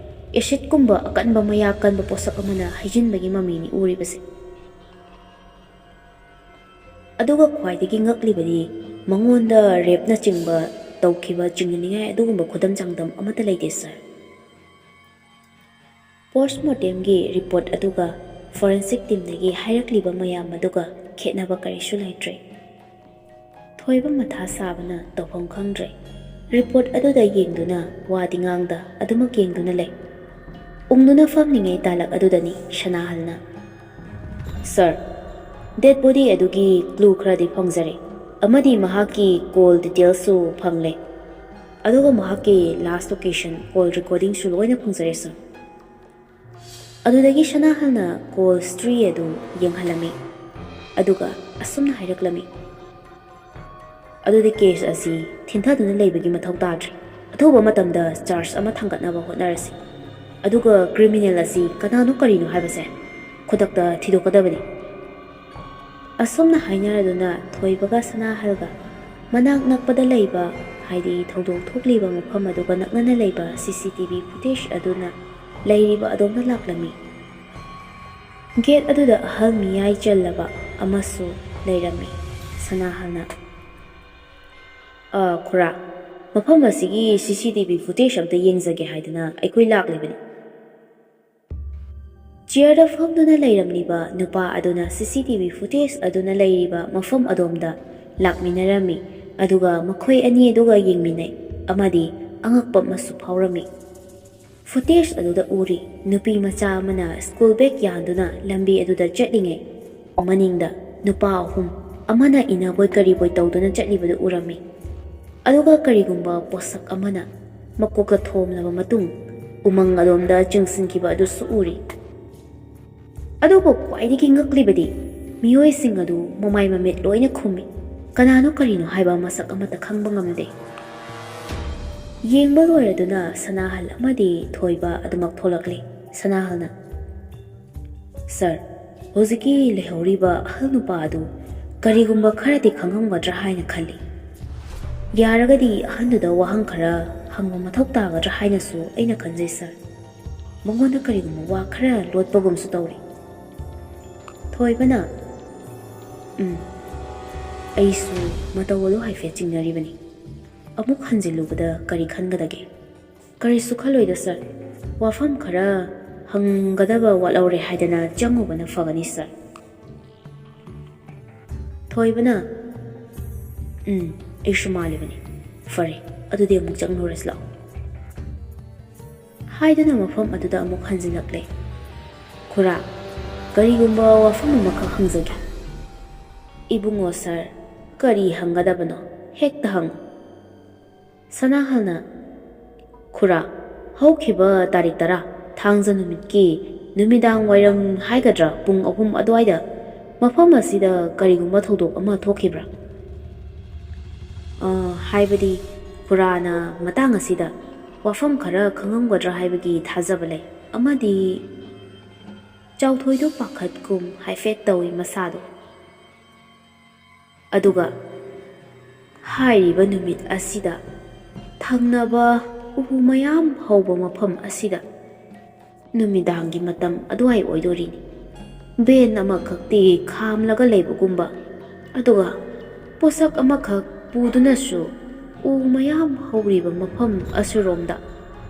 ꯑꯦꯁꯤꯠꯀꯨꯝꯕ ꯑꯀꯟꯕ ꯃꯌꯥ ꯀꯟꯕ ꯄꯣꯠꯁꯛ ꯑꯃꯅ ꯍꯩꯖꯤꯟꯕꯒꯤ ꯃꯃꯤꯅꯤ ꯎꯔꯤꯕꯁꯦ꯫ ꯑꯗꯨꯒ ꯈ꯭ꯋꯥꯏꯗꯒꯤ ꯉꯛꯂꯤꯕꯗꯤ ꯃꯉꯣꯟꯗ ꯔꯦꯞꯅꯆꯤꯡꯕ ꯇꯧꯈꯤꯕ ꯆꯤꯡꯅꯅꯤꯡꯉꯥꯏ ꯑꯗꯨꯒꯨꯝꯕ ꯈꯨꯗꯝ ꯆꯥꯡꯗꯝ ꯑꯃꯠꯇ ꯂꯩꯇꯦ, ꯁꯥꯔ꯫ ꯄꯣꯁꯃꯣꯔꯇꯦꯝꯒꯤ ꯔꯤꯄꯣꯔꯠ ꯑꯗꯨꯒ ꯐꯣꯔꯦꯟꯁꯤꯛ ꯇꯤꯝꯗꯒꯤ ꯍꯥꯏꯔꯛꯂꯤꯕ ꯃꯌꯥꯝ ꯑꯗꯨꯒ ꯈꯦꯠꯅꯕ ꯀꯔꯤꯁꯨ ꯂꯩꯇ꯭ꯔꯦ꯫" ꯊꯣꯏꯕ ꯃꯊꯥ ꯁꯥꯕꯅ ꯇꯧꯐꯝ ꯈꯪꯗ꯭ꯔꯦ꯫ ꯔꯤꯄꯣꯔꯠ ꯑꯗꯨꯗ ꯌꯦꯡꯗꯨꯅ ꯋꯥꯗꯤ ꯉꯥꯡꯗ ꯑꯗꯨꯃꯛ ꯌꯦꯡꯗꯨꯅ ꯂꯩ꯫ ꯎꯪꯗꯨꯅ ꯐꯝꯂꯤꯉꯩ ꯇꯥꯂꯛ ꯑꯗꯨꯗꯅꯤ ꯁꯅꯥꯍꯜꯅ, "ꯁꯥꯔ, ꯗꯦꯗ ꯕꯣꯗꯤ ꯑꯗꯨꯒꯤ ꯀ꯭ꯂꯨ ꯈꯔꯗꯤ ꯐꯪꯖꯔꯦ꯫ ꯑꯃꯗꯤ ꯃꯍꯥꯛꯀꯤ ꯀꯣꯜ ꯗꯤꯇꯦꯜꯁꯁꯨ ꯐꯪꯂꯦ꯫ ꯑꯗꯨꯒ ꯃꯍꯥꯛꯀꯤ ꯂꯥꯁ ꯂꯣꯀꯦꯁꯟ, ꯀꯣꯜ ꯔꯦꯀꯣꯔꯗꯤꯡꯁꯨ ꯂꯣꯏꯅ ꯐꯪꯖꯔꯦ, ꯁꯥꯔ꯫ ꯑꯗꯨꯗꯒꯤ ꯁꯅꯥꯍꯜꯅ ꯀꯣꯜ ꯍꯤꯁꯇ꯭ꯔꯤ ꯑꯗꯨ ꯌꯦꯡꯍꯜꯂꯝꯃꯤ꯫ ꯑꯗꯨꯒ ꯑꯁꯨꯝꯅ ꯍꯥꯏꯔꯛꯂꯝꯃꯤ, "ꯑꯗꯨꯗꯤ ꯀꯦꯁ ꯑꯁꯤ ꯊꯤꯟꯊꯗꯨꯅ ꯂꯩꯕꯒꯤ ꯃꯊꯧ ꯇꯥꯗ꯭ꯔꯦ꯫ ꯑꯊꯨꯕ ꯃꯇꯝꯗ ꯆꯥꯔꯖ ꯑꯃ ꯊꯥꯡꯒꯠꯅꯕ ꯍꯣꯠꯅꯔꯁꯤ꯫ ꯑꯗꯨꯒ ꯀ꯭ꯔꯤꯃꯤꯅꯦꯜ ꯑꯁꯤ ꯀꯅꯥꯅꯣ ꯀꯔꯤꯅꯣ ꯍꯥꯏꯕꯁꯦ ꯈꯨꯗꯛꯇ ꯊꯤꯗꯣꯛꯀꯗꯕꯅꯤ꯫" ꯑꯁꯨꯝꯅ ꯍꯥꯏꯅꯔꯗꯨꯅ ꯊꯣꯏꯕꯒ ꯁꯅꯥꯍꯜꯒ ꯃꯅꯥꯛ ꯅꯛꯄꯗ ꯂꯩꯕ, ꯍꯥꯏꯗꯤ ꯊꯧꯗꯣꯛ ꯊꯣꯛꯂꯤꯕ ꯃꯐꯝ ꯑꯗꯨꯒ ꯅꯛꯅꯅ ꯂꯩꯕ ꯁꯤ ꯁꯤ ꯇꯤ ꯚꯤ ꯐꯨꯇꯦꯖ ꯑꯗꯨꯅ ꯂꯩꯔꯤꯕ ꯑꯗꯣꯝꯗ ꯂꯥꯛꯂꯝꯃꯤ꯫ ꯒꯦꯠ ꯑꯗꯨꯗ ꯑꯍꯜ ꯃꯤꯌꯥꯏ ꯆꯜꯂꯕ ꯑꯃꯁꯨ ꯂꯩꯔꯝꯃꯤ꯫ ꯁꯅꯥꯍꯜꯅ, "ꯑ, ꯈꯨꯔꯥ, ꯃꯐꯝ ꯑꯁꯤꯒꯤ ꯁꯤ ꯁꯤ ꯇꯤ ꯚꯤ ꯐꯨꯇꯦꯖ ꯑꯝꯇ ꯌꯦꯡꯖꯒꯦ ꯍꯥꯏꯗꯅ ꯑꯩꯈꯣꯏ ꯂꯥꯛꯂꯤꯕꯅꯤ꯫" ꯆꯤꯌꯔꯗ ꯐꯝꯗꯨꯅ ꯂꯩꯔꯝꯂꯤꯕ ꯅꯨꯄꯥ ꯑꯗꯨꯅ ꯁꯤ ꯁꯤ ꯇꯤ ꯚꯤ ꯐꯨꯇꯦꯖ ꯑꯗꯨꯅ ꯂꯩꯔꯤꯕ ꯃꯐꯝ ꯑꯗꯣꯝꯗ ꯂꯥꯛꯃꯤꯟꯅꯔꯝꯃꯤ, ꯑꯗꯨꯒ ꯃꯈꯣꯏ ꯑꯅꯤ ꯑꯗꯨꯒ ꯌꯦꯡꯃꯤꯟꯅꯩ ꯑꯃꯗꯤ ꯑꯉꯛꯄ ꯑꯃꯁꯨ ꯐꯥꯎꯔꯝꯃꯤ꯫ ꯐꯨꯇꯦꯖ ꯑꯗꯨꯗ ꯎꯔꯤ, ꯅꯨꯄꯤ ꯃꯆꯥ ꯑꯃꯅ ꯁ꯭ꯀꯨꯜ ꯕꯦꯒ ꯌꯥꯟꯗꯨꯅ ꯂꯝꯕꯤ ꯑꯗꯨꯗ ꯆꯠꯂꯤꯉꯩ, ꯃꯅꯤꯡꯗ ꯅꯨꯄꯥ ꯑꯍꯨꯝ, ꯑꯃꯅ ꯏꯅꯕꯣꯏ ꯀꯔꯤꯕꯣꯏ ꯇꯧꯗꯨꯅ ꯆꯠꯂꯤꯕꯗꯨ ꯎꯔꯝꯃꯤ꯫ ꯑꯗꯨꯒ ꯀꯔꯤꯒꯨꯝꯕ ꯄꯣꯠꯁꯛ ꯑꯃꯅ ꯃꯀꯣꯛꯇ ꯊꯣꯝꯂꯕ ꯃꯇꯨꯡ, ꯎꯃꯪ ꯑꯗꯣꯝꯗ ꯆꯤꯡꯁꯤꯟꯈꯤꯕ ꯑꯗꯨꯁꯨ ꯎꯔꯤ꯫ ꯑꯗꯨꯕꯨ ꯈ꯭ꯋꯥꯏꯗꯒꯤ ꯉꯛꯂꯤꯕꯗꯤ, ꯃꯤꯑꯣꯏꯁꯤꯡ ꯑꯗꯨ ꯃꯃꯥꯏ ꯃꯃꯤꯠ ꯂꯣꯏꯅ ꯈꯨꯝꯃꯤ꯫ ꯀꯅꯥꯅꯣ ꯀꯔꯤꯅꯣ ꯍꯥꯏꯕ ꯃꯁꯛ ꯑꯃꯠꯇ ꯈꯪꯕ ꯉꯝꯗꯦ꯫ ꯌꯦꯡꯕ ꯂꯣꯏꯔꯗꯨꯅ ꯁꯅꯥꯍꯜ ꯑꯃꯗꯤ ꯊꯣꯏꯕ ꯑꯗꯨꯃꯛ ꯊꯣꯛꯂꯛꯂꯤ꯫ ꯁꯅꯥꯍꯜꯅ, "ꯁꯥꯔ, ꯍꯧꯖꯤꯛꯀꯤ ꯂꯩꯍꯧꯔꯤꯕ ꯑꯍꯜ ꯅꯨꯄꯥ ꯑꯗꯨ ꯀꯔꯤꯒꯨꯝꯕ ꯈꯔꯗꯤ ꯈꯪꯉꯝꯒꯗ꯭ꯔꯥ ꯍꯥꯏꯅ ꯈꯜꯂꯤ꯫ ꯌꯥꯔꯒꯗꯤ ꯑꯍꯟꯗꯨꯗ ꯋꯥꯍꯪ ꯈꯔ ꯍꯪꯕ ꯃꯊꯧ ꯇꯥꯒꯗ꯭ꯔꯥ ꯍꯥꯏꯅꯁꯨ ꯑꯩꯅ ꯈꯟꯖꯩ, ꯁꯥꯔ꯫ ꯃꯉꯣꯟꯗ ꯀꯔꯤꯒꯨꯝꯕ ꯋꯥ ꯈꯔ ꯂꯣꯠꯄꯒꯨꯝꯁꯨ ꯇꯧꯔꯤ꯫" ꯊꯣꯏꯕꯅ, "ꯎꯝ, ꯑꯩꯁꯨ ꯃꯇꯧ ꯑꯗꯨ ꯍꯥꯏꯐꯦꯠ ꯆꯤꯡꯅꯔꯤꯕꯅꯤ꯫ ꯑꯃꯨꯛ ꯍꯟꯖꯤꯜꯂꯨꯕꯗ ꯀꯔꯤ ꯈꯟꯒꯗꯒꯦ?" "ꯀꯔꯤꯁꯨ ꯈꯜꯂꯣꯏꯗ, ꯁꯥꯔ꯫ ꯋꯥꯐꯝ ꯈꯔ ꯍꯪꯒꯗꯕ ꯋꯥꯠꯍꯧꯔꯦ ꯍꯥꯏꯗꯅ ꯆꯪꯉꯨꯕꯅ ꯐꯒꯅꯤ, ꯁꯥꯔ꯫" ꯊꯣꯏꯕꯅ, "ꯎꯝ, ꯑꯩꯁꯨ ꯃꯥꯜꯂꯤꯕꯅꯤ꯫ ꯐꯔꯦ, ꯑꯗꯨꯗꯤ ꯑꯃꯨꯛ ꯆꯪꯂꯨꯔꯁꯤ ꯂꯥꯛꯑꯣ꯫" ꯍꯥꯏꯗꯨꯅ ꯃꯐꯝ ꯑꯗꯨꯗ ꯑꯃꯨꯛ ꯍꯟꯖꯤꯜꯂꯛꯂꯦ꯫ "ꯈꯨꯔꯥ, ꯀꯔꯤꯒꯨꯝꯕ ꯋꯥꯐꯝ ꯑꯃꯈꯛ ꯍꯪꯖꯒꯦ꯫" "ꯏꯕꯨꯡꯉꯣ ꯁꯥꯔ, "ꯀꯔꯤ ꯍꯪꯒꯗꯕꯅꯣ? ꯍꯦꯛꯇ ꯍꯪꯉꯨ꯫" ꯁꯅꯥꯍꯜꯅ, "ꯈꯨꯔꯥ, ꯍꯧꯈꯤꯕ ꯇꯥꯔꯤꯛ ꯇꯔꯥ, ꯊꯥꯡꯖ ꯅꯨꯃꯤꯠꯀꯤ ꯅꯨꯃꯤꯗꯥꯡ ꯋꯥꯏꯔꯝ ꯍꯥꯏꯒꯗ꯭ꯔꯥ, ꯄꯨꯡ ꯑꯍꯨꯝ ꯑꯗꯨꯋꯥꯏꯗ ꯃꯐꯝ ꯑꯁꯤꯗ ꯀꯔꯤꯒꯨꯝꯕ ꯊꯧꯗꯣꯛ ꯑꯃ ꯊꯣꯛꯈꯤꯕ꯭ꯔꯥ? ꯑ, ꯍꯥꯏꯕꯗꯤ, ꯈꯨꯔꯥꯅ ꯃꯇꯥꯡ ꯑꯁꯤꯗ ꯋꯥꯐꯝ ꯈꯔ ꯈꯪꯉꯝꯒꯗ꯭ꯔꯥ ꯍꯥꯏꯕꯒꯤ ꯊꯥꯖꯕ ꯂꯩ꯫ ꯑꯃꯗꯤ ꯆꯥꯎꯊꯣꯏꯗꯣ ꯄꯥꯈꯠꯀꯨꯝ ꯍꯥꯏꯐꯦꯠ ꯇꯧꯏ ꯃꯁꯥꯗꯣ꯫ ꯑꯗꯨꯒ ꯍꯥꯏꯔꯤꯕ ꯅꯨꯃꯤꯠ ꯑꯁꯤꯗ ꯊꯪꯅꯕ ꯎ ꯃꯌꯥꯝ ꯍꯧꯕ ꯃꯐꯝ ꯑꯁꯤꯗ ꯅꯨꯃꯤꯗꯥꯡꯒꯤ ꯃꯇꯝ ꯑꯗꯨꯋꯥꯏ ꯑꯣꯏꯗꯣꯔꯤꯅꯤ꯫ ꯚꯦꯟ ꯑꯃꯈꯛꯇꯤ ꯈꯥꯝꯂꯒ ꯂꯩꯕꯒꯨꯝꯕ, ꯑꯗꯨꯒ ꯄꯣꯠꯁꯛ ꯑꯃꯈꯛ ꯄꯨꯗꯨꯅꯁꯨ ꯎ ꯃꯌꯥꯝ ꯍꯧꯔꯤꯕ ꯃꯐꯝ ꯑꯁꯤꯔꯣꯝꯗ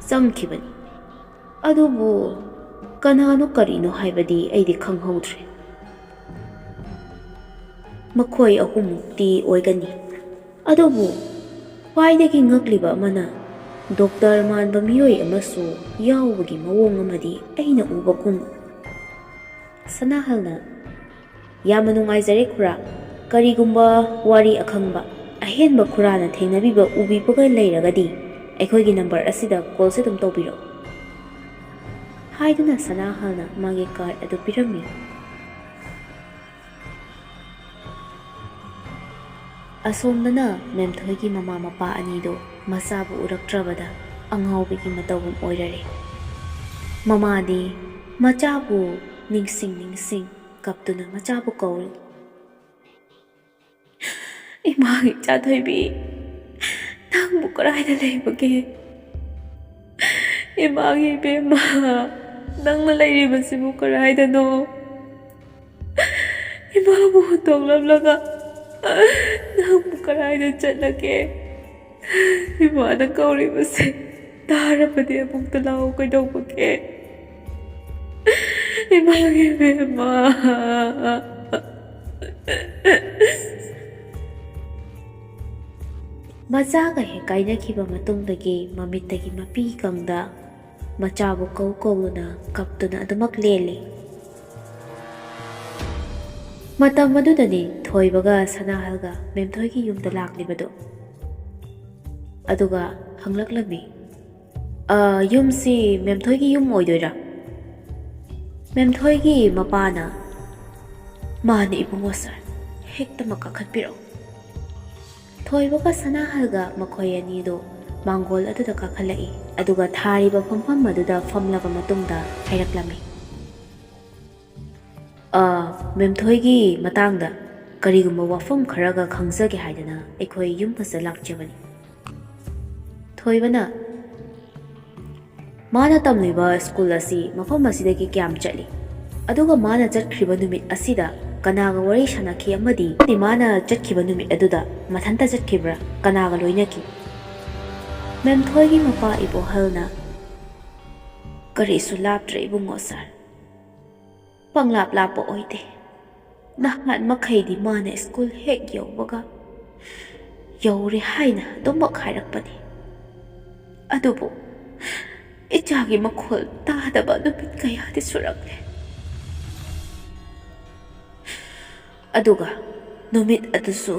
ꯆꯪꯈꯤꯕꯅꯤ꯫ ꯑꯗꯨꯕꯨ ꯀꯅꯥꯅꯣ ꯀꯔꯤꯅꯣ ꯍꯥꯏꯕꯗꯤ ꯑꯩꯗꯤ ꯈꯪꯍꯧꯗ꯭ꯔꯦ꯫ ꯃꯈꯣꯏ ꯑꯍꯨꯝꯃꯨꯛꯇꯤ ꯑꯣꯏꯒꯅꯤ꯫ ꯑꯗꯨꯕꯨ ꯈ꯭ꯋꯥꯏꯗꯒꯤ ꯉꯛꯂꯤꯕ ꯑꯃꯅ, ꯗꯣꯛꯇꯔ ꯃꯥꯟꯕ ꯃꯤꯑꯣꯏ ꯑꯃꯁꯨ ꯌꯥꯎꯕꯒꯤ ꯃꯑꯣꯡ ꯑꯃꯗꯤ ꯑꯩꯅ ꯎꯕꯒꯨꯝ꯫ ꯁꯅꯥꯍꯜꯅ, "ꯌꯥꯝꯅ ꯅꯨꯡꯉꯥꯏꯖꯔꯦ ꯈꯨꯔꯥ꯫ ꯀꯔꯤꯒꯨꯝꯕ ꯋꯥꯔꯤ ꯑꯈꯪꯕ, ꯑꯍꯦꯟꯕ ꯈꯨꯔꯥꯅ ꯊꯦꯡꯅꯕꯤꯕ ꯎꯕꯤꯕꯒ ꯂꯩꯔꯒꯗꯤ ꯑꯩꯈꯣꯏꯒꯤ ꯅꯝꯕꯔ ꯑꯁꯤꯗ ꯀꯣꯜꯁꯦ ꯑꯗꯨꯝ ꯇꯧꯕꯤꯔꯛꯎ," ꯍꯥꯏꯗꯨꯅ ꯁꯅꯥꯍꯜꯅ ꯃꯥꯒꯤ ꯀꯥꯔꯗ ꯑꯗꯨ ꯄꯤꯔꯝꯃꯤ꯫ ꯑꯁꯣꯝꯗꯅ ꯃꯦꯝꯊꯣꯏꯒꯤ ꯃꯃꯥ ꯃꯄꯥ ꯑꯅꯤꯗꯨ ꯃꯆꯥꯕꯨ ꯎꯔꯛꯇ꯭ꯔꯕꯗ ꯑꯉꯥꯎꯕꯤꯒꯤ ꯃꯇꯧꯒꯨꯝ ꯑꯣꯏꯔꯔꯦ꯫ ꯃꯃꯥꯗꯤ ꯃꯆꯥꯕꯨ ꯅꯤꯡꯁꯤꯡ ꯅꯤꯡꯁꯤꯡ ꯀꯞꯇꯨꯅ ꯃꯆꯥꯕꯨ ꯀꯧꯔꯤ꯫ "ꯏꯃꯥꯒꯤ ꯏꯆꯥ ꯊꯣꯏꯕꯤ, ꯅꯪꯕꯨ ꯀꯗꯥꯏꯗ ꯂꯩꯕꯒꯦ? ꯏꯃꯥꯒꯤ ꯏꯕꯦꯝꯃ, ꯅꯪꯅ ꯂꯩꯔꯤꯕꯁꯤꯕꯨ ꯀꯗꯥꯏꯗꯅꯣ? ꯏꯃꯥꯕꯨ ꯍꯨꯟꯗꯣꯛꯂꯝꯂꯒ ꯅꯪꯕꯨ ꯀꯗꯥꯏꯗ ꯆꯠꯂꯒꯦ? ꯏꯃꯥꯅ ꯀꯧꯔꯤꯕꯁꯦ ꯇꯥꯔꯕꯗꯤ ꯑꯃꯨꯛꯇ ꯂꯥꯛꯑꯣ, ꯀꯩꯗꯧꯕꯒꯦ? ꯏꯃꯥꯒꯤ ꯏꯕꯦꯝꯃ!" ꯃꯆꯥꯒ ꯍꯦꯛ ꯀꯥꯏꯅꯈꯤꯕ ꯃꯇꯨꯡꯗꯒꯤ ꯃꯃꯤꯠꯇꯒꯤ ꯃꯄꯤ ꯀꯪꯗ ꯃꯆꯥꯕꯨ ꯀꯧ ꯀꯧꯗꯨꯅ ꯀꯞꯇꯨꯅ ꯑꯗꯨꯃꯛ ꯂꯦꯜꯂꯤ꯫ ꯃꯇꯝ ꯑꯗꯨꯗꯅꯤ ꯊꯣꯏꯕꯒ ꯁꯅꯥꯍꯜꯒ ꯃꯦꯝꯊꯣꯏꯒꯤ ꯌꯨꯝꯗ ꯂꯥꯛꯂꯤꯕꯗꯨ꯫ ꯑꯗꯨꯒ ꯍꯪꯂꯛꯂꯝꯃꯤ, "ꯑ, ꯌꯨꯝꯁꯤ ꯃꯦꯝꯊꯣꯏꯒꯤ ꯌꯨꯝ ꯑꯣꯏꯗꯣꯏꯔꯥ?" ꯃꯦꯝꯊꯣꯏꯒꯤ ꯃꯄꯥꯅ, "ꯃꯥꯅꯤ ꯏꯕꯨꯡꯉꯣ ꯁꯥꯔ, ꯍꯦꯛꯇꯃꯛ ꯀꯥꯈꯠꯄꯤꯔꯛꯎ꯫" ꯊꯣꯏꯕꯒ ꯁꯅꯥꯍꯜꯒ ꯃꯈꯣꯏ ꯑꯅꯤꯗꯨ ꯃꯥꯡꯒꯣꯜ ꯑꯗꯨꯗ ꯀꯥꯈꯠꯂꯛꯏ, ꯑꯗꯨꯒ ꯊꯥꯔꯤꯕ ꯐꯝꯐꯝ ꯑꯗꯨꯗ ꯐꯝꯂꯕ ꯃꯇꯨꯡꯗ ꯍꯥꯏꯔꯛꯂꯝꯃꯤ, "ꯑ, ꯃꯦꯝꯊꯣꯏꯒꯤ ꯃꯇꯥꯡꯗ ꯀꯔꯤꯒꯨꯝꯕ ꯋꯥꯐꯝ ꯈꯔꯒ ꯈꯪꯖꯒꯦ ꯍꯥꯏꯗꯅ ꯑꯩꯈꯣꯏ ꯌꯨꯝ ꯑꯁꯤꯗ ꯂꯥꯛꯆꯕꯅꯤ꯫" ꯊꯣꯏꯕꯅ, "ꯃꯥꯅ ꯇꯝꯂꯤꯕ ꯁ꯭ꯀꯨꯜ ꯑꯁꯤ ꯃꯐꯝ ꯑꯁꯤꯗꯒꯤ ꯀꯌꯥꯝ ꯆꯠꯂꯤ? ꯑꯗꯨꯒ ꯃꯥꯅ ꯆꯠꯈ꯭ꯔꯤꯕ ꯅꯨꯃꯤꯠ ꯑꯁꯤꯗ ꯀꯅꯥꯒ ꯋꯥꯔꯤ ꯁꯥꯟꯅꯈꯤ? ꯑꯃꯗꯤ ꯃꯥꯅ ꯆꯠꯈꯤꯕ ꯅꯨꯃꯤꯠ ꯑꯗꯨꯗ ꯃꯊꯟꯇ ꯆꯠꯈꯤꯕ꯭ꯔꯥ? ꯀꯅꯥꯒ ꯂꯣꯏꯅꯈꯤ?" ꯃꯦꯝꯊꯣꯏꯒꯤ ꯃꯄꯥ ꯏꯕꯣꯍꯜꯅ, "ꯀꯔꯤꯁꯨ ꯂꯥꯞꯇ꯭ꯔꯦ ꯏꯕꯨꯡꯉꯣ ꯁꯥꯔ꯫ ꯄꯪꯂꯥꯞ ꯂꯥꯞꯄ ꯑꯣꯏꯗꯦ꯫ ꯅꯍꯥꯟ ꯃꯈꯩꯗꯤ ꯃꯥꯅ ꯁ꯭ꯀꯨꯜ ꯍꯦꯛ ꯌꯧꯕꯒ ꯌꯧꯔꯦ ꯍꯥꯏꯅ ꯑꯗꯨꯃꯛ ꯍꯥꯏꯔꯛꯄꯅꯤ꯫ ꯑꯗꯨꯕꯨ ꯏꯆꯥꯒꯤ ꯃꯈꯣꯜ ꯇꯥꯗꯕ ꯅꯨꯃꯤꯠ ꯀꯌꯥꯗꯤ ꯁꯨꯔꯛꯂꯦ꯫ ꯑꯗꯨꯒ ꯅꯨꯃꯤꯠ ꯑꯗꯨꯁꯨ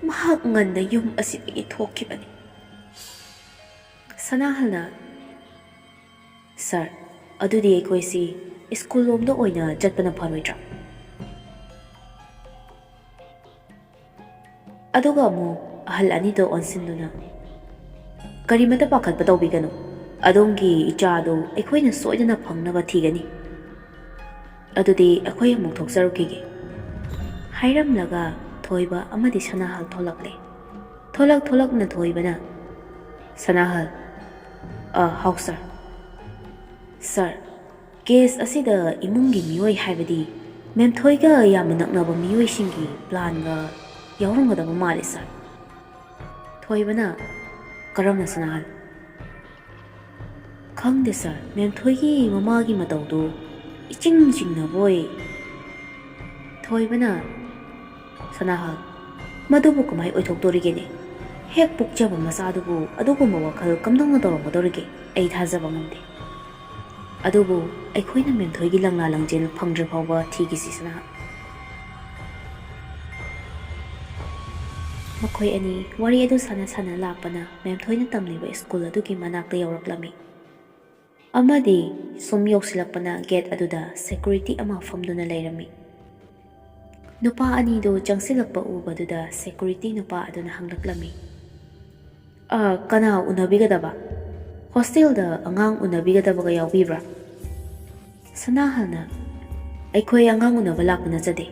ꯃꯍꯥꯛ ꯉꯟꯅ ꯌꯨꯝ ꯑꯁꯤꯗꯒꯤ ꯊꯣꯛꯈꯤꯕꯅꯤ꯫" ꯁꯅꯥꯍꯜꯅ, "ꯁꯥꯔ, ꯑꯗꯨꯗꯤ ꯑꯩꯈꯣꯏꯁꯤ ꯁ꯭ꯀꯨꯜ ꯂꯣꯝꯗ ꯑꯣꯏꯅ ꯆꯠꯄꯅ ꯐꯔꯣꯏꯗ꯭ꯔꯥ?" ꯑꯗꯨꯒ ꯑꯃꯨꯛ ꯑꯍꯜ ꯑꯅꯤꯗꯣ ꯑꯣꯟꯁꯤꯟꯗꯨꯅ, "ꯀꯔꯤꯃꯇ ꯄꯥꯈꯠꯄ ꯇꯧꯕꯤꯒꯅꯨ, ꯑꯗꯣꯝꯒꯤ ꯏꯆꯥꯗꯨ ꯑꯩꯈꯣꯏꯅ ꯁꯣꯏꯗꯅ ꯐꯪꯅꯕ ꯊꯤꯒꯅꯤ꯫ ꯑꯗꯨꯗꯤ ꯑꯩꯈꯣꯏ ꯑꯃꯨꯛ ꯊꯣꯛꯆꯔꯨꯈꯤꯒꯦ꯫" ꯍꯥꯏꯔꯝꯂꯒ ꯊꯣꯏꯕ ꯑꯃꯗꯤ ꯁꯅꯥꯍꯜ ꯊꯣꯛꯂꯛꯂꯦ꯫ ꯊꯣꯛꯂꯛ ꯊꯣꯛꯂꯛꯅ ꯊꯣꯏꯕꯅ, "ꯁꯅꯥꯍꯜ꯫" "ꯑ, ꯍꯥꯎ ꯁꯥꯔ꯫" "ꯁꯥꯔ, ꯀꯦꯁ ꯑꯁꯤꯗ ꯏꯃꯨꯡꯒꯤ ꯃꯤꯑꯣꯏ, ꯍꯥꯏꯕꯗꯤ ꯃꯦꯝꯊꯣꯏꯒ ꯌꯥꯝꯅ ꯅꯛꯅꯕ ꯃꯤꯑꯣꯏꯁꯤꯡꯒꯤ ꯄ꯭ꯂꯥꯟꯒ ꯌꯥꯎꯔꯝꯒꯗꯕ ꯃꯥꯜꯂꯤ ꯁꯥꯔ꯫" ꯊꯣꯏꯕꯅ, "ꯀꯔꯝꯅ ꯁꯅꯥꯍꯜ?" "ꯈꯪꯗꯦ ꯁꯥꯔ, ꯃꯦꯝꯊꯣꯏꯒꯤ ꯃꯃꯥꯒꯤ ꯃꯇꯧꯗꯨ ꯏꯆꯤꯡ ꯆꯤꯡꯅꯕꯣꯏ꯫" ꯊꯣꯏꯕꯅ, "ꯁꯅꯥꯍꯜ, ꯃꯗꯨꯕꯨ ꯀꯃꯥꯏ ꯑꯣꯏꯊꯣꯛꯇꯣꯔꯤꯒꯦꯅꯦ? ꯍꯦꯛ ꯄꯣꯛꯆꯕ ꯃꯆꯥꯗꯨꯕꯨ ꯑꯗꯨꯒꯨꯝꯕ ꯋꯥꯈꯜ ꯀꯝꯗꯧꯅ ꯇꯧꯔꯝꯒꯗꯧꯔꯤꯒꯦ? ꯑꯩ ꯊꯥꯖꯕ ꯉꯝꯗꯦ꯫ ꯑꯗꯨꯕꯨ ꯑꯩꯈꯣꯏꯅ ꯃꯦꯝꯊꯣꯏꯒꯤ ꯂꯪꯂꯥ ꯂꯪꯖꯦꯜ ꯐꯪꯗ꯭ꯔꯤ ꯐꯥꯎꯕ ꯊꯤꯈꯤꯁꯤ ꯁꯅꯥꯍꯜ꯫" ꯃꯈꯣꯏ ꯑꯅꯤ ꯋꯥꯔꯤ ꯑꯗꯨ ꯁꯥꯟꯅ ꯁꯥꯟꯅ ꯂꯥꯛꯄꯅ ꯃꯦꯝꯊꯣꯏꯅ ꯇꯝꯂꯤꯕ ꯁ꯭ꯀꯨꯜ ꯑꯗꯨꯒꯤ ꯃꯅꯥꯛꯇ ꯌꯧꯔꯛꯂꯝꯃꯤ꯫ ꯑꯃꯗꯤ ꯁꯨꯝ ꯌꯧꯁꯤꯜꯂꯛꯄꯅ ꯒꯦꯠ ꯑꯗꯨꯗ ꯁꯦꯀ꯭ꯌꯨꯔꯤꯇꯤ ꯑꯃ ꯐꯝꯗꯨꯅ ꯂꯩꯔꯝꯃꯤ꯫ ꯅꯨꯄꯥ ꯑꯅꯤꯗꯨ ꯆꯪꯁꯤꯜꯂꯛꯄ ꯎꯕꯗꯨꯗ ꯁꯦꯀ꯭ꯌꯨꯔꯤꯇꯤ ꯅꯨꯄꯥ ꯑꯗꯨꯅ ꯍꯪꯂꯛꯂꯝꯃꯤ, "ꯑ, ꯀꯅꯥ ꯎꯅꯕꯤꯒꯗꯕ? ꯍꯣꯁꯇꯦꯜꯗ ꯑꯉꯥꯡ ꯎꯅꯕꯤꯒꯗꯕꯒ ꯌꯥꯎꯕꯤꯕ꯭ꯔꯥ?" ꯁꯅꯥꯍꯜꯅ, "ꯑꯩꯈꯣꯏ ꯑꯉꯥꯡ ꯎꯅꯕ ꯂꯥꯛꯄ ꯅꯠꯆꯗꯦ꯫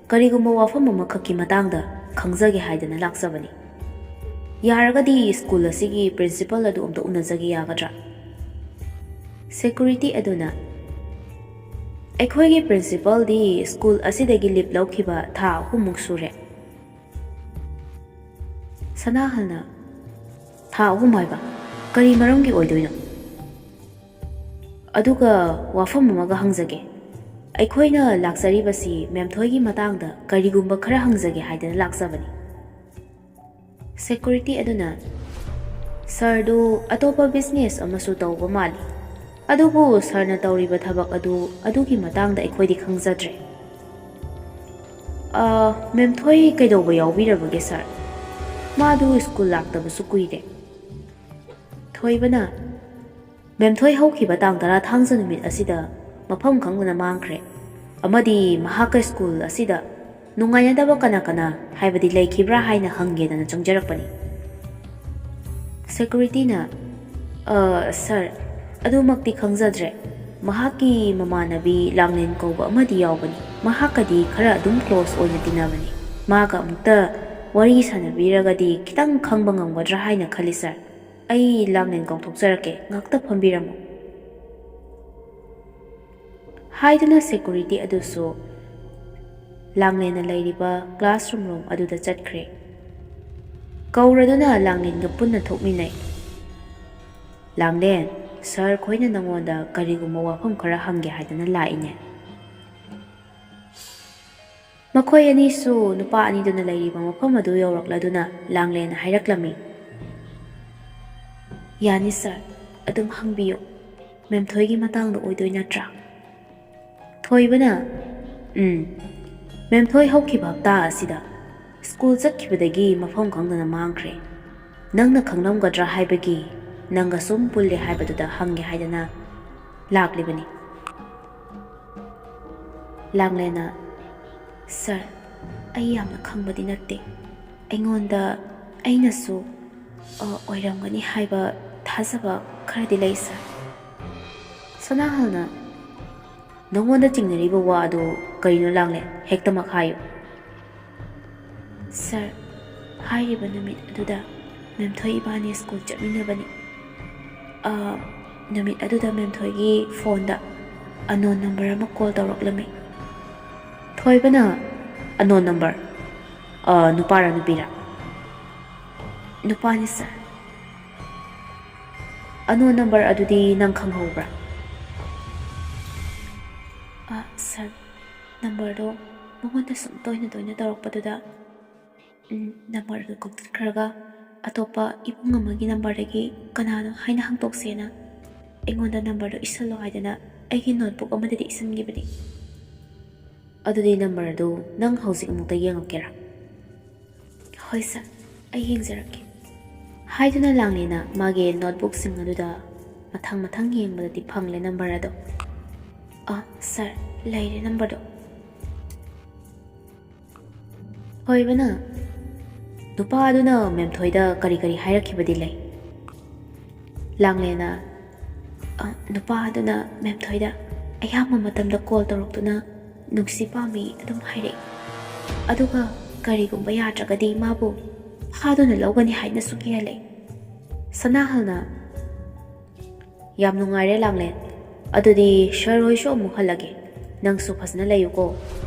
ꯀꯔꯤꯒꯨꯝꯕ ꯋꯥꯐꯝ ꯑꯃꯈꯛꯀꯤ ꯃꯇꯥꯡꯗ ꯈꯪꯖꯒꯦ ꯍꯥꯏꯗꯅ ꯂꯥꯛꯆꯕꯅꯤ꯫ ꯌꯥꯔꯒꯗꯤ ꯁ꯭ꯀꯨꯜ ꯑꯁꯤꯒꯤ ꯄ꯭ꯔꯤꯟꯁꯤꯄꯜ ꯑꯗꯨ ꯑꯝꯇ ꯎꯅꯖꯒꯦ ꯌꯥꯒꯗ꯭ꯔꯥ?" ꯁꯦꯀ꯭ꯌꯨꯔꯤꯇꯤ ꯑꯗꯨꯅ, "ꯑꯩꯈꯣꯏꯒꯤ ꯄ꯭ꯔꯤꯟꯁꯤꯄꯜꯗꯤ ꯁ꯭ꯀꯨꯜ ꯑꯁꯤꯗꯒꯤ ꯂꯤꯞ ꯂꯧꯈꯤꯕ ꯊꯥ ꯑꯍꯨꯝꯃꯨꯛ ꯁꯨꯔꯦ꯫" ꯁꯅꯥꯍꯜꯅ, "ꯊꯥ ꯑꯍꯨꯝ ꯍꯥꯏꯕ? ꯀꯔꯤ ꯃꯔꯝꯒꯤ ꯑꯣꯏꯗꯣꯏꯅꯣ? ꯑꯗꯨꯒ ꯋꯥꯐꯝ ꯑꯃꯒ ꯍꯪꯖꯒꯦ꯫ ꯑꯩꯈꯣꯏꯅ ꯂꯥꯛꯆꯔꯤꯕꯁꯤ ꯃꯦꯝꯊꯣꯏꯒꯤ ꯃꯇꯥꯡꯗ ꯀꯔꯤꯒꯨꯝꯕ ꯈꯔ ꯍꯪꯖꯒꯦ ꯍꯥꯏꯗꯅ ꯂꯥꯛꯆꯕꯅꯤ꯫" ꯁꯦꯀ꯭ꯌꯨꯔꯤꯇꯤ ꯑꯗꯨꯅ, "ꯁꯥꯔꯗꯨ ꯑꯇꯣꯞꯄ ꯕꯤꯖꯤꯅꯦꯁ ꯑꯃꯁꯨ ꯇꯧꯕ ꯃꯥꯜꯂꯤ, ꯑꯗꯨꯕꯨ ꯁꯥꯔꯅ ꯇꯧꯔꯤꯕ ꯊꯕꯛ ꯑꯗꯨ, ꯑꯗꯨꯒꯤ ꯃꯇꯥꯡꯗ ꯑꯩꯈꯣꯏꯗꯤ ꯈꯪꯖꯗ꯭ꯔꯦ꯫" "ꯑ, ꯃꯦꯝꯊꯣꯏ ꯀꯩꯗꯧꯕ ꯌꯥꯎꯕꯤꯔꯕꯒꯦ ꯁꯥꯔ? ꯃꯥꯗꯨ ꯁ꯭ꯀꯨꯜ ꯂꯥꯛꯇꯕꯁꯨ ꯀꯨꯏꯔꯦ꯫" ꯊꯣꯏꯕꯅ, "ꯃꯦꯝꯊꯣꯏ ꯍꯧꯈꯤꯕ ꯇꯥꯡ ꯇꯔꯥ ꯊꯥꯡꯖ ꯅꯨꯃꯤꯠ ꯑꯁꯤꯗ ꯃꯐꯝ ꯈꯪꯗꯅ ꯃꯥꯡꯈ꯭ꯔꯦ, ꯑꯃꯗꯤ ꯃꯍꯥꯛꯀ ꯁ꯭ꯀꯨꯜ ꯑꯁꯤꯗ ꯅꯨꯡꯉꯥꯏꯅꯗꯕ ꯀꯅꯥ ꯀꯅꯥ ꯍꯥꯏꯕꯗꯤ ꯂꯩꯈꯤꯕ꯭ꯔꯥ ꯍꯥꯏꯅ ꯍꯪꯒꯦꯗꯅ ꯆꯪꯖꯔꯛꯄꯅꯤ꯫" ꯁꯦꯀ꯭ꯌꯨꯔꯤꯇꯤꯅ, "ꯑ, ꯁꯥꯔ, ꯑꯗꯨꯃꯛꯇꯤ ꯈꯪꯖꯗ꯭ꯔꯦ꯫ ꯃꯍꯥꯛꯀꯤ ꯃꯃꯥꯟꯅꯕꯤ ꯂꯥꯡꯂꯦꯟ ꯀꯧꯕ ꯑꯃꯗꯤ ꯌꯥꯎꯕꯅꯤ꯫ ꯃꯍꯥꯛꯀꯗꯤ ꯈꯔ ꯑꯗꯨꯝ ꯀ꯭ꯂꯣꯁ ꯑꯣꯏꯅ ꯇꯤꯟꯅꯕꯅꯤ꯫ ꯃꯥꯒ ꯑꯃꯨꯛꯇ ꯋꯥꯔꯤ ꯁꯥꯟꯅꯕꯤꯔꯒꯗꯤ ꯈꯤꯇꯪ ꯈꯪꯕ ꯉꯝꯒꯗ꯭ꯔꯥ ꯍꯥꯏꯅ ꯈꯜꯂꯤ ꯁꯥꯔ꯫ ꯑꯩ ꯂꯥꯡꯂꯦꯟ ꯀꯧꯊꯣꯛꯆꯔꯛꯀꯦ, ꯉꯥꯛꯇ ꯐꯝꯕꯤꯔꯝꯃꯨ꯫" ꯍꯥꯏꯗꯨꯅ ꯁꯦꯀ꯭ꯌꯨꯔꯤꯇꯤ ꯑꯗꯨꯁꯨ ꯂꯥꯡꯂꯦꯟꯅ ꯂꯩꯔꯤꯕ ꯀ꯭ꯂꯥꯁꯔꯨꯝ ꯔꯣꯝ ꯑꯗꯨꯗ ꯆꯠꯈ꯭ꯔꯦ꯫ ꯀꯧꯔꯗꯨꯅ ꯂꯥꯡꯂꯦꯟꯒ ꯄꯨꯟꯅ ꯊꯣꯛꯃꯤꯟꯅꯩ꯫ "ꯂꯥꯡꯂꯦꯟ, ꯁꯥꯔ ꯈꯣꯏꯅ ꯅꯉꯣꯟꯗ ꯀꯔꯤꯒꯨꯝꯕ ꯋꯥꯐꯝ ꯈꯔ ꯍꯪꯒꯦ ꯍꯥꯏꯗꯅ ꯂꯥꯛꯏꯅꯦ꯫" ꯃꯈꯣꯏ ꯑꯅꯤꯁꯨ ꯅꯨꯄꯥ ꯑꯅꯤꯗꯨꯅ ꯂꯩꯔꯤꯕ ꯃꯐꯝ ꯑꯗꯨ ꯌꯧꯔꯛꯂꯗꯨꯅ ꯂꯥꯡꯂꯦꯟꯅ ꯍꯥꯏꯔꯛꯂꯝꯃꯤ, "ꯌꯥꯅꯤ ꯁꯥꯔ, ꯑꯗꯨꯝ ꯍꯪꯕꯤꯌꯨ꯫ ꯃꯦꯝꯊꯣꯏꯒꯤ ꯃꯇꯥꯡꯗ ꯑꯣꯏꯗꯣꯏ ꯅꯠꯇ꯭ꯔꯥ?" ꯊꯣꯏꯕꯅ, "ꯎꯝ, ꯃꯦꯝꯊꯣꯏ ꯍꯧꯈꯤꯕ ꯍꯞꯇꯥ ꯑꯁꯤꯗ ꯁ꯭ꯀꯨꯜ ꯆꯠꯈꯤꯕꯗꯒꯤ ꯃꯐꯝ ꯈꯪꯗꯅ ꯃꯥꯡꯈ꯭ꯔꯦ꯫ ꯅꯪꯅ ꯈꯪꯂꯝꯒꯗ꯭ꯔꯥ ꯍꯥꯏꯕꯒꯤ ꯅꯪꯒ ꯁꯨꯝ ꯄꯨꯜꯂꯦ ꯍꯥꯏꯕꯗꯨꯗ ꯍꯪꯒꯦ ꯍꯥꯏꯗꯅ ꯂꯥꯛꯂꯤꯕꯅꯤ꯫ ꯂꯥꯡꯂꯦꯅ, "ꯁꯥꯔ, ꯑꯩ ꯌꯥꯝꯅ ꯈꯪꯕꯗꯤ ꯅꯠꯇꯦ꯫ ꯑꯩꯉꯣꯟꯗ ꯑꯩꯅꯁꯨ, ꯑ, ꯑꯣꯏꯔꯝꯒꯅꯤ ꯍꯥꯏꯕ ꯊꯥꯖꯕ ꯈꯔꯗꯤ ꯂꯩ, ꯁꯥꯔ꯫" ꯁꯅꯥꯍꯜꯅ, "ꯅꯉꯣꯟꯗ ꯆꯤꯡꯅꯔꯤꯕ ꯋꯥ ꯑꯗꯨ ꯀꯔꯤꯅꯣ ꯂꯥꯡꯂꯦ? ꯍꯦꯛꯇꯃꯛ ꯍꯥꯏꯌꯨ꯫" "ꯁꯥꯔ, ꯍꯥꯏꯔꯤꯕ ꯅꯨꯃꯤꯠ ꯑꯗꯨꯗ ꯃꯦꯝꯊꯣꯏ ꯏꯕꯥꯅꯤ ꯁ꯭ꯀꯨꯜ ꯆꯠꯃꯤꯟꯅꯕꯅꯤ꯫ ꯑ, ꯅꯨꯃꯤꯠ ꯑꯗꯨꯗ ꯃꯦꯝꯊꯣꯏꯒꯤ ꯐꯣꯟꯗ unknown number ꯑꯃ ꯀꯣꯜ ꯇꯧꯔꯛꯂꯝꯃꯤ꯫" ꯊꯣꯏꯕꯅ, "Unknown number? ꯑ, ꯅꯨꯄꯥꯔ ꯅꯨꯄꯤꯔ?" "ꯅꯨꯄꯥꯅꯤ, ꯁꯥꯔ꯫" "Unknown number ꯑꯗꯨꯗꯤ ꯅꯪ ꯈꯪꯍꯧꯕ꯭ꯔꯥ?" "ꯑ, ꯁꯥꯔ, ꯅꯝꯕꯔꯗꯣ ꯃꯉꯣꯟꯗ ꯁꯨꯝ ꯇꯣꯏꯅ ꯇꯣꯏꯅ ꯇꯧꯔꯛꯄꯗꯨꯗ, ꯎꯝ, ꯅꯝꯕꯔꯗꯨ ꯀꯛꯊꯠꯈ꯭ꯔꯒ ꯑꯇꯣꯞꯄ ꯏꯕꯨꯡ ꯑꯃꯒꯤ ꯅꯝꯕꯔꯗꯒꯤ ꯀꯅꯥꯅꯣ ꯍꯥꯏꯅ ꯍꯪꯗꯣꯛꯁꯦꯅ ꯑꯩꯉꯣꯟꯗ ꯅꯝꯕꯔꯗꯣ ꯏꯁꯜꯂꯣ ꯍꯥꯏꯗꯅ ꯑꯩꯒꯤ ꯅꯣꯠꯕꯨꯛ ꯑꯃꯗꯗꯤ ꯏꯁꯟꯈꯤꯕꯅꯤ꯫" "ꯑꯗꯨꯗꯤ ꯅꯝꯕꯔꯗꯨ ꯅꯪ ꯍꯧꯖꯤꯛ ꯑꯃꯨꯛꯇ ꯌꯦꯡꯉꯛꯀꯦꯔꯥ?" "ꯍꯣꯏ ꯁꯥꯔ, ꯑꯩ ꯌꯦꯡꯖꯔꯛꯀꯦ꯫" ꯍꯥꯏꯗꯨꯅ ꯂꯥꯡꯂꯦꯅ ꯃꯥꯒꯤ ꯅꯣꯠꯕꯨꯛꯁꯤꯡ ꯑꯗꯨꯗ ꯃꯊꯪ ꯃꯊꯪ ꯌꯦꯡꯕꯗꯗꯤ ꯐꯪꯂꯦ ꯅꯝꯕꯔ ꯑꯗꯣ꯫ "ꯑ, ꯁꯥꯔ, ꯂꯩꯔꯦ ꯅꯝꯕꯔꯗꯣ꯫" ꯊꯣꯏꯕꯅ, "ꯅꯨꯄꯥ ꯑꯗꯨꯅ ꯃꯦꯝꯊꯣꯏꯗ ꯀꯔꯤ ꯀꯔꯤ ꯍꯥꯏꯔꯛꯈꯤꯕꯗꯤ ꯂꯩ?" ꯂꯥꯡꯂꯦꯅ, "ꯑ, ꯅꯨꯄꯥ ꯑꯗꯨꯅ ꯃꯦꯝꯊꯣꯏꯗ ꯑꯌꯥꯝꯕ ꯃꯇꯝꯗ ꯀꯣꯜ ꯇꯧꯔꯛꯇꯨꯅ ꯅꯨꯡꯁꯤ ꯄꯥꯝꯃꯤ ꯑꯗꯨꯝ ꯍꯥꯏꯔꯛꯏ꯫ ꯑꯗꯨꯒ ꯀꯔꯤꯒꯨꯝꯕ ꯌꯥꯗ꯭ꯔꯒꯗꯤ ꯃꯥꯕꯨ ꯐꯥꯗꯨꯅ ꯂꯧꯒꯅꯤ ꯍꯥꯏꯅꯁꯨ ꯀꯤꯍꯜꯂꯦ꯫" ꯁꯅꯥꯍꯜꯅ, "ꯌꯥꯝ ꯅꯨꯡꯉꯥꯏꯔꯦ ꯂꯥꯡꯂꯦꯟ꯫ ꯑꯗꯨꯗꯤ ꯁꯥꯔ ꯍꯣꯏꯁꯨ ꯑꯃꯨꯛ ꯍꯜꯂꯒꯦ꯫ ꯅꯪꯁꯨ ꯐꯖꯅ ꯂꯩꯌꯨꯀꯣ꯫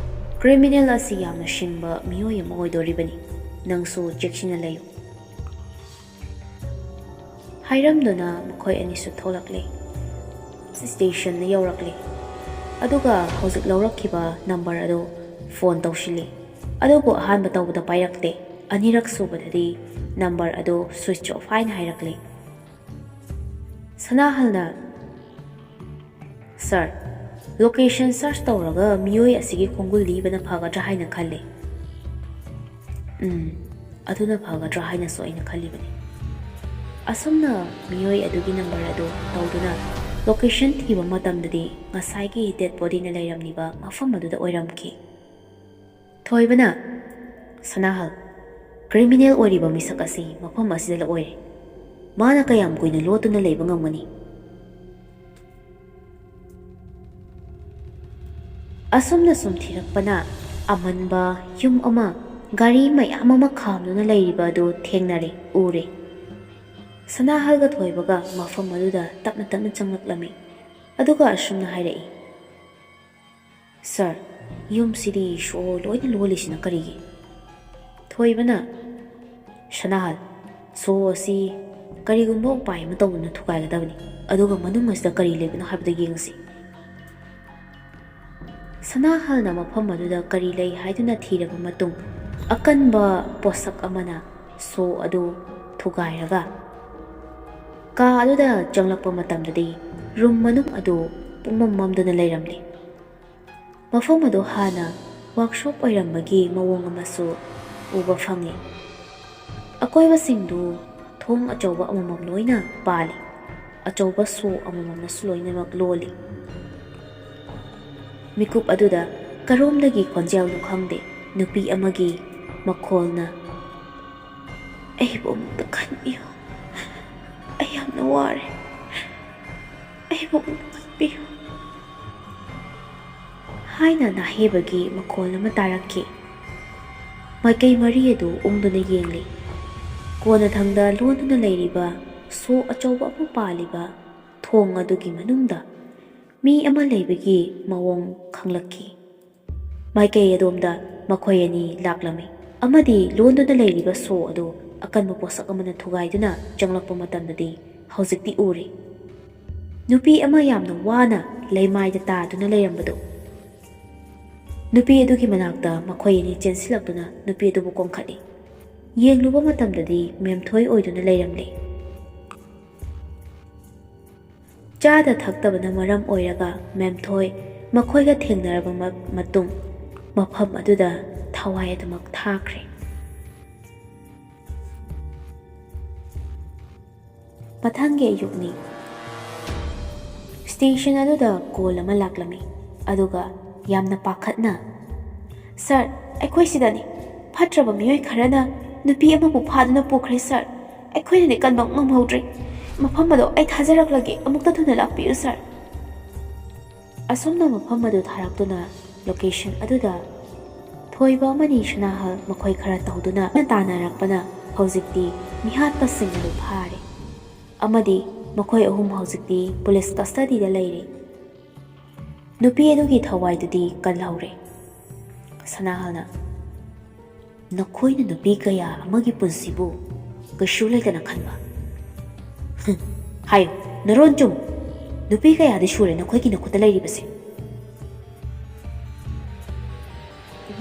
ꯀ꯭ꯔꯤꯃꯤꯅꯦꯜ ꯑꯁꯤ ꯌꯥꯝꯅ ꯁꯤꯡꯕ ꯃꯤꯑꯣꯏ ꯑꯃ ꯑꯣꯏꯗꯣꯔꯤꯕꯅꯤ꯫ ꯅꯪꯁꯨ ꯆꯦꯛꯁꯤꯟꯅ ꯂꯩꯌꯨ꯫" ꯍꯥꯏꯔꯝꯗꯨꯅ ꯃꯈꯣꯏ ꯑꯅꯤꯁꯨ ꯊꯣꯛꯂꯛꯂꯦ꯫ ꯁ꯭ꯇꯦꯁꯟꯗ ꯌꯧꯔꯛꯂꯦ꯫ ꯑꯗꯨꯒ ꯍꯧꯖꯤꯛ ꯂꯧꯔꯛꯈꯤꯕ ꯅꯝꯕꯔ ꯑꯗꯨ ꯐꯣꯟ ꯇꯧꯁꯤꯜꯂꯦ꯫ ꯑꯗꯨꯕꯨ ꯑꯍꯥꯟꯕ ꯇꯧꯕꯗ ꯄꯥꯏꯔꯛꯇꯦ꯫ ꯑꯅꯤꯔꯛ ꯁꯨꯕꯗꯗꯤ ꯅꯝꯕꯔ ꯑꯗꯨ switch off ꯍꯥꯏꯅ ꯍꯥꯏꯔꯛꯂꯦ꯫ ꯁꯅꯥꯍꯜꯅ, "ꯁꯥꯔ, location search ꯇꯧꯔꯒ ꯃꯤꯑꯣꯏ ꯑꯁꯤꯒꯤ ꯈꯣꯡꯒꯨꯜ ꯂꯤꯕꯅ ꯐꯒꯗ꯭ꯔꯥ ꯍꯥꯏꯅ ꯈꯜꯂꯤ꯫" ꯎꯝ, ꯑꯗꯨꯅ ꯐꯒꯗ꯭ꯔꯥ ꯍꯥꯏꯅꯁꯨ ꯑꯩꯅ ꯈꯜꯂꯤꯕꯅꯤ꯫ ꯑꯁꯨꯝꯅ ꯃꯤꯑꯣꯏ ꯑꯗꯨꯒꯤ ꯅꯝꯕꯔ ꯑꯗꯨ ꯇꯧꯗꯨꯅ ꯂꯣꯀꯦꯁꯟ ꯊꯤꯕ ꯃꯇꯝꯗꯗꯤ ꯉꯁꯥꯏꯒꯤ ꯗꯦꯗ ꯕꯣꯗꯤꯅ ꯂꯩꯔꯝꯂꯤꯕ ꯃꯐꯝ ꯑꯗꯨꯗ ꯑꯣꯏꯔꯝꯈꯤ꯫ ꯊꯣꯏꯕꯅ, "ꯁꯅꯥꯍꯜ, ꯀ꯭ꯔꯤꯃꯤꯅꯦꯜ ꯑꯣꯏꯔꯤꯕ ꯃꯤꯁꯛ ꯑꯁꯤ ꯃꯐꯝ ꯑꯁꯤꯗ ꯑꯣꯏꯔꯦ꯫ ꯃꯥꯅ ꯀꯌꯥꯝ ꯀꯨꯏꯅ ꯂꯣꯠꯇꯨꯅ ꯂꯩꯕ ꯉꯝꯒꯅꯤ?" ꯑꯁꯨꯝꯅ ꯁꯨꯝ ꯊꯤꯔꯛꯄꯅ ꯑꯃꯟꯕ ꯌꯨꯝ ꯑꯃ, ꯒꯥꯔꯤ ꯃꯌꯥꯝ ꯑꯃ ꯈꯥꯝꯗꯨꯅ ꯂꯩꯔꯤꯕ ꯑꯗꯨ ꯊꯦꯡꯅꯔꯦ, ꯎꯔꯦ꯫ ꯁꯅꯥꯍꯜꯒ ꯊꯣꯏꯕꯒ ꯃꯐꯝ ꯑꯗꯨꯗ ꯇꯞꯅ ꯇꯞꯅ ꯆꯪꯂꯛꯂꯝꯃꯤ꯫ ꯑꯗꯨꯒ ꯑꯁꯨꯝꯅ ꯍꯥꯏꯔꯛꯏ, "ꯁꯥꯔ, ꯌꯨꯝꯁꯤꯗꯤ ꯁꯣ ꯂꯣꯏꯅ ꯂꯣꯜꯂꯤꯁꯤꯅ ꯀꯔꯤꯒꯤ?" ꯊꯣꯏꯕꯅ, "ꯁꯅꯥꯍꯜ, ꯁꯣ ꯑꯁꯤ ꯀꯔꯤꯒꯨꯝꯕ ꯎꯄꯥꯏ ꯑꯃ ꯇꯧꯗꯨꯅ ꯊꯨꯒꯥꯏꯒꯗꯕꯅꯤ꯫ ꯑꯗꯨꯒ ꯃꯅꯨꯡ ꯑꯁꯤꯗ ꯀꯔꯤ ꯂꯩꯕꯅꯣ ꯍꯥꯏꯕꯗꯨ ꯌꯦꯡꯁꯤ꯫" ꯁꯅꯥꯍꯜꯅ ꯃꯐꯝ ꯑꯗꯨꯗ ꯀꯔꯤ ꯂꯩ ꯍꯥꯏꯗꯨꯅ ꯊꯤꯔꯕ ꯃꯇꯨꯡ, ꯑꯀꯟꯕ ꯄꯣꯠꯁꯛ ꯑꯃꯅ ꯁꯣ ꯑꯗꯨ ꯊꯨꯒꯥꯏꯔꯒ ꯀꯥ ꯑꯗꯨꯗ ꯆꯪꯂꯛꯄ ꯃꯇꯝꯗꯗꯤ ꯔꯨꯝ ꯃꯅꯨꯡ ꯑꯗꯨ ꯄꯨꯡꯃꯝ ꯃꯝꯗꯨꯅ ꯂꯩꯔꯝꯂꯦ꯫ ꯃꯐꯝ ꯑꯗꯨ ꯍꯥꯟꯅ ꯋꯥꯔꯛꯁꯣꯞ ꯑꯣꯏꯔꯝꯕꯒꯤ ꯃꯑꯣꯡ ꯑꯃꯁꯨ ꯎꯕ ꯐꯪꯉꯤ꯫ ꯑꯀꯣꯏꯕꯁꯤꯡꯗꯨ ꯊꯣꯡ ꯑꯆꯧꯕ ꯑꯃꯃꯝ ꯂꯣꯏꯅ ꯄꯥꯜꯂꯤ꯫ ꯑꯆꯧꯕ ꯁꯣ ꯑꯃꯃꯝꯅꯁꯨ ꯂꯣꯏꯅꯃꯛ ꯂꯣꯜꯂꯤ꯫ ꯃꯤꯀꯨꯞ ꯑꯗꯨꯗ ꯀꯔꯣꯝꯗꯒꯤ ꯈꯣꯟꯖꯦꯜꯅꯣ ꯈꯪꯗꯦ, ꯅꯨꯄꯤ ꯑꯃꯒꯤ ꯃꯈꯣꯜꯅ, "ꯑꯩꯕꯨ ꯑꯃꯨꯛꯇ ꯈꯟꯕꯤꯌꯨ, ꯑꯩ ꯌꯥꯝꯅ ꯋꯥꯔꯦ, ꯑꯩꯕꯨ ꯑꯃꯨꯛꯇ ꯈꯟꯕꯤꯌꯨ" ꯍꯥꯏꯅ ꯅꯥꯍꯦꯕꯒꯤ ꯃꯈꯣꯜ ꯑꯃ ꯇꯥꯔꯛꯈꯤ꯫ ꯃꯥꯏꯀꯩ ꯃꯔꯤ ꯑꯗꯨ ꯎꯪꯗꯨꯅ ꯌꯦꯡꯂꯤ꯫ ꯀꯣꯟꯅꯊꯪꯗ ꯂꯣꯟꯗꯨꯅ ꯂꯩꯔꯤꯕ ꯁꯣ ꯑꯆꯧꯕ ꯑꯃ ꯄꯥꯜꯂꯤꯕ ꯊꯣꯡ ꯑꯗꯨꯒꯤ ꯃꯅꯨꯡꯗ ꯃꯤ ꯑꯃ ꯂꯩꯕꯒꯤ ꯃꯑꯣꯡ ꯈꯪꯂꯛꯈꯤ꯫ ꯃꯥꯏꯀꯩ ꯑꯗꯣꯝꯗ ꯃꯈꯣꯏ ꯑꯅꯤ ꯂꯥꯛꯂꯝꯃꯤ, ꯑꯃꯗꯤ ꯂꯣꯟꯗꯨꯅ ꯂꯩꯔꯤꯕ ꯁꯣ ꯑꯗꯨ ꯑꯀꯟꯕ ꯄꯣꯠꯁꯛ ꯑꯃꯅ ꯊꯨꯒꯥꯏꯗꯨꯅ ꯆꯪꯂꯛꯄ ꯃꯇꯝꯗꯗꯤ ꯍꯧꯖꯤꯛꯇꯤ ꯎꯔꯦ꯫ ꯅꯨꯄꯤ ꯑꯃ ꯌꯥꯝꯅ ꯋꯥꯅ ꯂꯩꯃꯥꯏꯗ ꯇꯥꯗꯨꯅ ꯂꯩꯔꯝꯕꯗꯨ꯫ ꯅꯨꯄꯤ ꯑꯗꯨꯒꯤ ꯃꯅꯥꯛꯇ ꯃꯈꯣꯏ ꯑꯅꯤ ꯆꯦꯟꯁꯤꯜꯂꯛꯇꯨꯅ ꯅꯨꯄꯤ ꯑꯗꯨꯕꯨ ꯀꯣꯟꯈꯠꯂꯤ꯫ ꯌꯦꯡꯂꯨꯕ ꯃꯇꯝꯗꯗꯤ ꯃꯦꯝꯊꯣꯏ ꯑꯣꯏꯗꯨꯅ ꯂꯩꯔꯝꯂꯦ꯫ ꯆꯥꯗ ꯊꯛꯇꯕꯅ ꯃꯔꯝ ꯑꯣꯏꯔꯒ ꯃꯦꯝꯊꯣꯏ ꯃꯈꯣꯏꯒ ꯊꯦꯡꯅꯔꯕ ꯃ-, ꯃꯇꯨꯡ ꯃꯐꯝ ꯑꯗꯨꯗ ꯊꯋꯥꯏ ꯑꯗꯨꯃꯛ ꯊꯥꯈ꯭ꯔꯦ꯫ ꯃꯊꯪꯒꯤ ꯑꯌꯨꯛꯅꯤ꯫ ꯁ꯭ꯇꯦꯁꯟ ꯑꯗꯨꯗ ꯀꯣꯜ ꯑꯃ ꯂꯥꯛꯂꯝꯃꯤ, ꯑꯗꯨꯒ ꯌꯥꯝꯅ ꯄꯥꯈꯠꯅ, "ꯁꯥꯔ, ꯑꯩꯈꯣꯏ ꯁꯤꯗꯅꯤ꯫ ꯐꯠꯇ꯭ꯔꯕ ꯃꯤꯑꯣꯏ ꯈꯔꯅ ꯅꯨꯄꯤ ꯑꯃꯕꯨ ꯐꯥꯗꯨꯅ ꯄꯨꯈ꯭ꯔꯦ, ꯁꯥꯔ꯫ ꯑꯩꯈꯣꯏꯅꯗꯤ ꯀꯟꯕ ꯉꯝꯍꯧꯗ꯭ꯔꯦ꯫ ꯃꯐꯝ ꯑꯗꯣ ꯑꯩ ꯊꯥꯖꯔꯛꯂꯒꯦ, ꯑꯃꯨꯛꯇ ꯊꯨꯅ ꯂꯥꯛꯄꯤꯌꯨ, ꯁꯥꯔ꯫" ꯑꯁꯨꯝꯅ ꯃꯐꯝ ꯑꯗꯨ ꯊꯥꯔꯛꯇꯨꯅ ꯂꯣꯀꯦꯁꯟ ꯑꯗꯨꯗ ꯊꯣꯏꯕ ꯑꯃꯗꯤ ꯁꯅꯥꯍꯜ ꯃꯈꯣꯏ ꯈꯔ ꯇꯧꯗꯨꯅ ꯇꯥꯟꯅꯔꯛꯄꯅ ꯍꯧꯖꯤꯛꯇꯤ ꯃꯤꯍꯥꯠꯄꯁꯤꯡ ꯑꯗꯨ ꯐꯥꯔꯦ, ꯑꯃꯗꯤ ꯃꯈꯣꯏ ꯑꯍꯨꯝ ꯍꯧꯖꯤꯛꯇꯤ ꯄꯨꯂꯤꯁ ꯀꯁꯇꯗꯤꯗ ꯂꯩꯔꯦ꯫ ꯅꯨꯄꯤ ꯑꯗꯨꯒꯤ ꯊꯋꯥꯏꯗꯨꯗꯤ ꯀꯜꯍꯧꯔꯦ꯫ ꯁꯅꯥꯍꯜꯅ, "ꯅꯈꯣꯏꯅ ꯅꯨꯄꯤ ꯀꯌꯥ ꯑꯃꯒꯤ ꯄꯨꯟꯁꯤꯕꯨ ꯀꯩꯁꯨ ꯂꯩꯇꯅ ꯈꯟꯕ? ꯍꯨꯝ, ꯍꯥꯏꯌꯨ, ꯅꯔꯣꯟ ꯆꯨꯝꯃꯨ꯫ ꯅꯨꯄꯤ ꯀꯌꯥꯗꯤ ꯁꯨꯔꯦ ꯅꯈꯣꯏꯒꯤ ꯅꯈꯨꯠꯇ ꯂꯩꯔꯤꯕꯁꯦ?"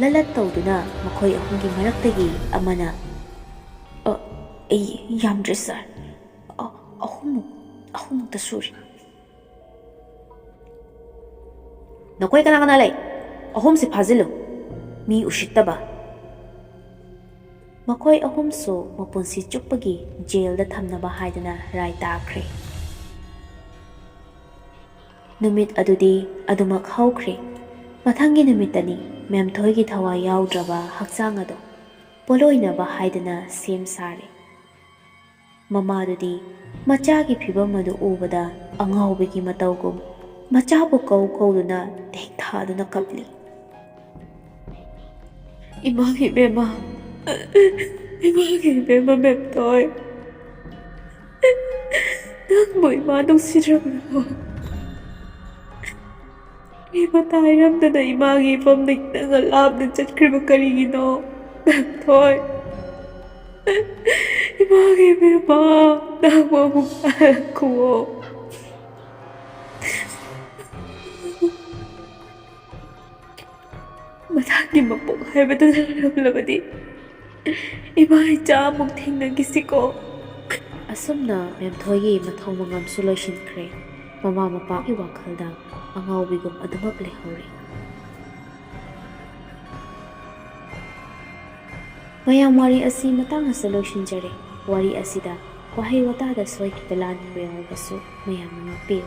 ꯂꯂꯠ ꯇꯧꯗꯨꯅ ꯃꯈꯣꯏ ꯑꯍꯨꯝꯒꯤ ꯃꯔꯛꯇꯒꯤ ꯑꯃꯅ, "ꯑ, ꯑꯩ ꯌꯥꯝꯗ꯭ꯔꯦ, ꯁꯥꯔ꯫ ꯑ, ꯑꯍꯨꯝꯃꯨꯛ, ꯑꯍꯨꯝꯃꯨꯛꯇ ꯁꯨꯔꯦ꯫" "ꯅꯈꯣꯏ ꯀꯅꯥ ꯀꯅꯥ ꯂꯩ? ꯑꯍꯨꯝꯁꯤ ꯐꯥꯖꯤꯜꯂꯨ꯫ ꯃꯤ ꯎꯁꯤꯠꯇꯕ꯫" ꯃꯈꯣꯏ ꯑꯍꯨꯝꯁꯨ ꯃꯄꯨꯟꯁꯤ ꯆꯨꯞꯄꯒꯤ ꯖꯦꯜꯗ ꯊꯝꯅꯕ ꯍꯥꯏꯗꯨꯅ ꯔꯥꯏ ꯇꯥꯈ꯭ꯔꯦ꯫ ꯅꯨꯃꯤꯠ ꯑꯗꯨꯗꯤ ꯑꯗꯨꯃꯛ ꯍꯧꯈ꯭ꯔꯦ꯫ ꯃꯊꯪꯒꯤ ꯅꯨꯃꯤꯠꯇꯅꯤ ꯃꯦꯝꯊꯣꯏꯒꯤ ꯊꯋꯥꯏ ꯌꯥꯎꯗ꯭ꯔꯕ ꯍꯛꯆꯥꯡ ꯑꯗꯨ ꯄꯣꯠꯂꯣꯏꯅꯕ ꯍꯥꯏꯗꯨꯅ ꯁꯦꯝ ꯁꯥꯔꯦ꯫ ꯃꯃꯥꯗꯨꯗꯤ ꯃꯆꯥꯒꯤ ꯐꯤꯕꯝ ꯑꯗꯨ ꯎꯕꯗ ꯑꯉꯥꯎꯕꯤꯒꯤ ꯃꯇꯧꯒꯨꯝ ꯃꯆꯥꯕꯨ ꯀꯧ ꯀꯧꯗꯨꯅ ꯇꯦꯛ ꯊꯥꯗꯨꯅ ꯀꯞꯂꯤ꯫ "ꯏꯃꯥꯒꯤ ꯏꯕꯦꯝꯃ, ꯏꯃꯥꯒꯤ ꯏꯕꯦꯝꯃ ꯃꯦꯝꯊꯣꯏ, ꯅꯪꯕꯨ ꯏꯃꯥ ꯅꯨꯡꯁꯤꯗ꯭ꯔꯕ꯭ꯔꯣ? ꯏꯃꯥ ꯇꯥꯏꯔꯝꯗꯅ ꯏꯃꯥꯒꯤ ꯏꯐꯝꯗꯒꯤ ꯅꯪꯅ ꯂꯥꯞꯅ ꯆꯠꯈ꯭ꯔꯤꯕ ꯀꯔꯤꯒꯤꯅꯣ? ꯃꯦꯝꯊꯣꯏ, ꯏꯃꯥꯒꯤ ꯏꯕꯦꯝꯃ, ꯅꯪꯕꯨ ꯑꯃꯨꯛ ꯍꯜꯂꯛꯈꯨꯑꯣ꯫ ꯃꯊꯪꯒꯤ ꯃꯄꯣꯛ ꯍꯥꯏꯕꯗꯨ ꯂꯩꯔꯝꯂꯕꯗꯤ ꯏꯃꯥ ꯏꯆꯥ ꯑꯃꯨꯛ ꯊꯦꯡꯅꯈꯤꯁꯤꯀꯣ꯫" ꯑꯁꯨꯝꯅ ꯃꯦꯝꯊꯣꯏꯒꯤ ꯃꯊꯧ ꯃꯉꯝꯁꯨ ꯂꯣꯏꯁꯤꯟꯈ꯭ꯔꯦ꯫ ꯃꯃꯥ ꯃꯄꯥꯒꯤ ꯋꯥꯈꯜꯗ ꯑꯉꯥꯎꯕꯤꯒꯨꯝ ꯑꯗꯨꯃꯛ ꯂꯩꯍꯧꯔꯦ꯫ ꯃꯌꯥꯝ, ꯋꯥꯔꯤ ꯑꯁꯤ ꯃꯇꯥꯡ ꯑꯁꯤꯗ ꯂꯣꯏꯁꯤꯟꯖꯔꯦ꯫ ꯋꯥꯔꯤ ꯑꯁꯤꯗ ꯋꯥꯍꯩ ꯋꯥꯇꯥꯗ ꯁꯣꯏꯈꯤꯕ ꯂꯥꯟꯈꯤꯕ ꯌꯥꯎꯔꯕꯁꯨ ꯃꯌꯥꯝꯅ ꯉꯥꯛꯄꯤꯌꯨ꯫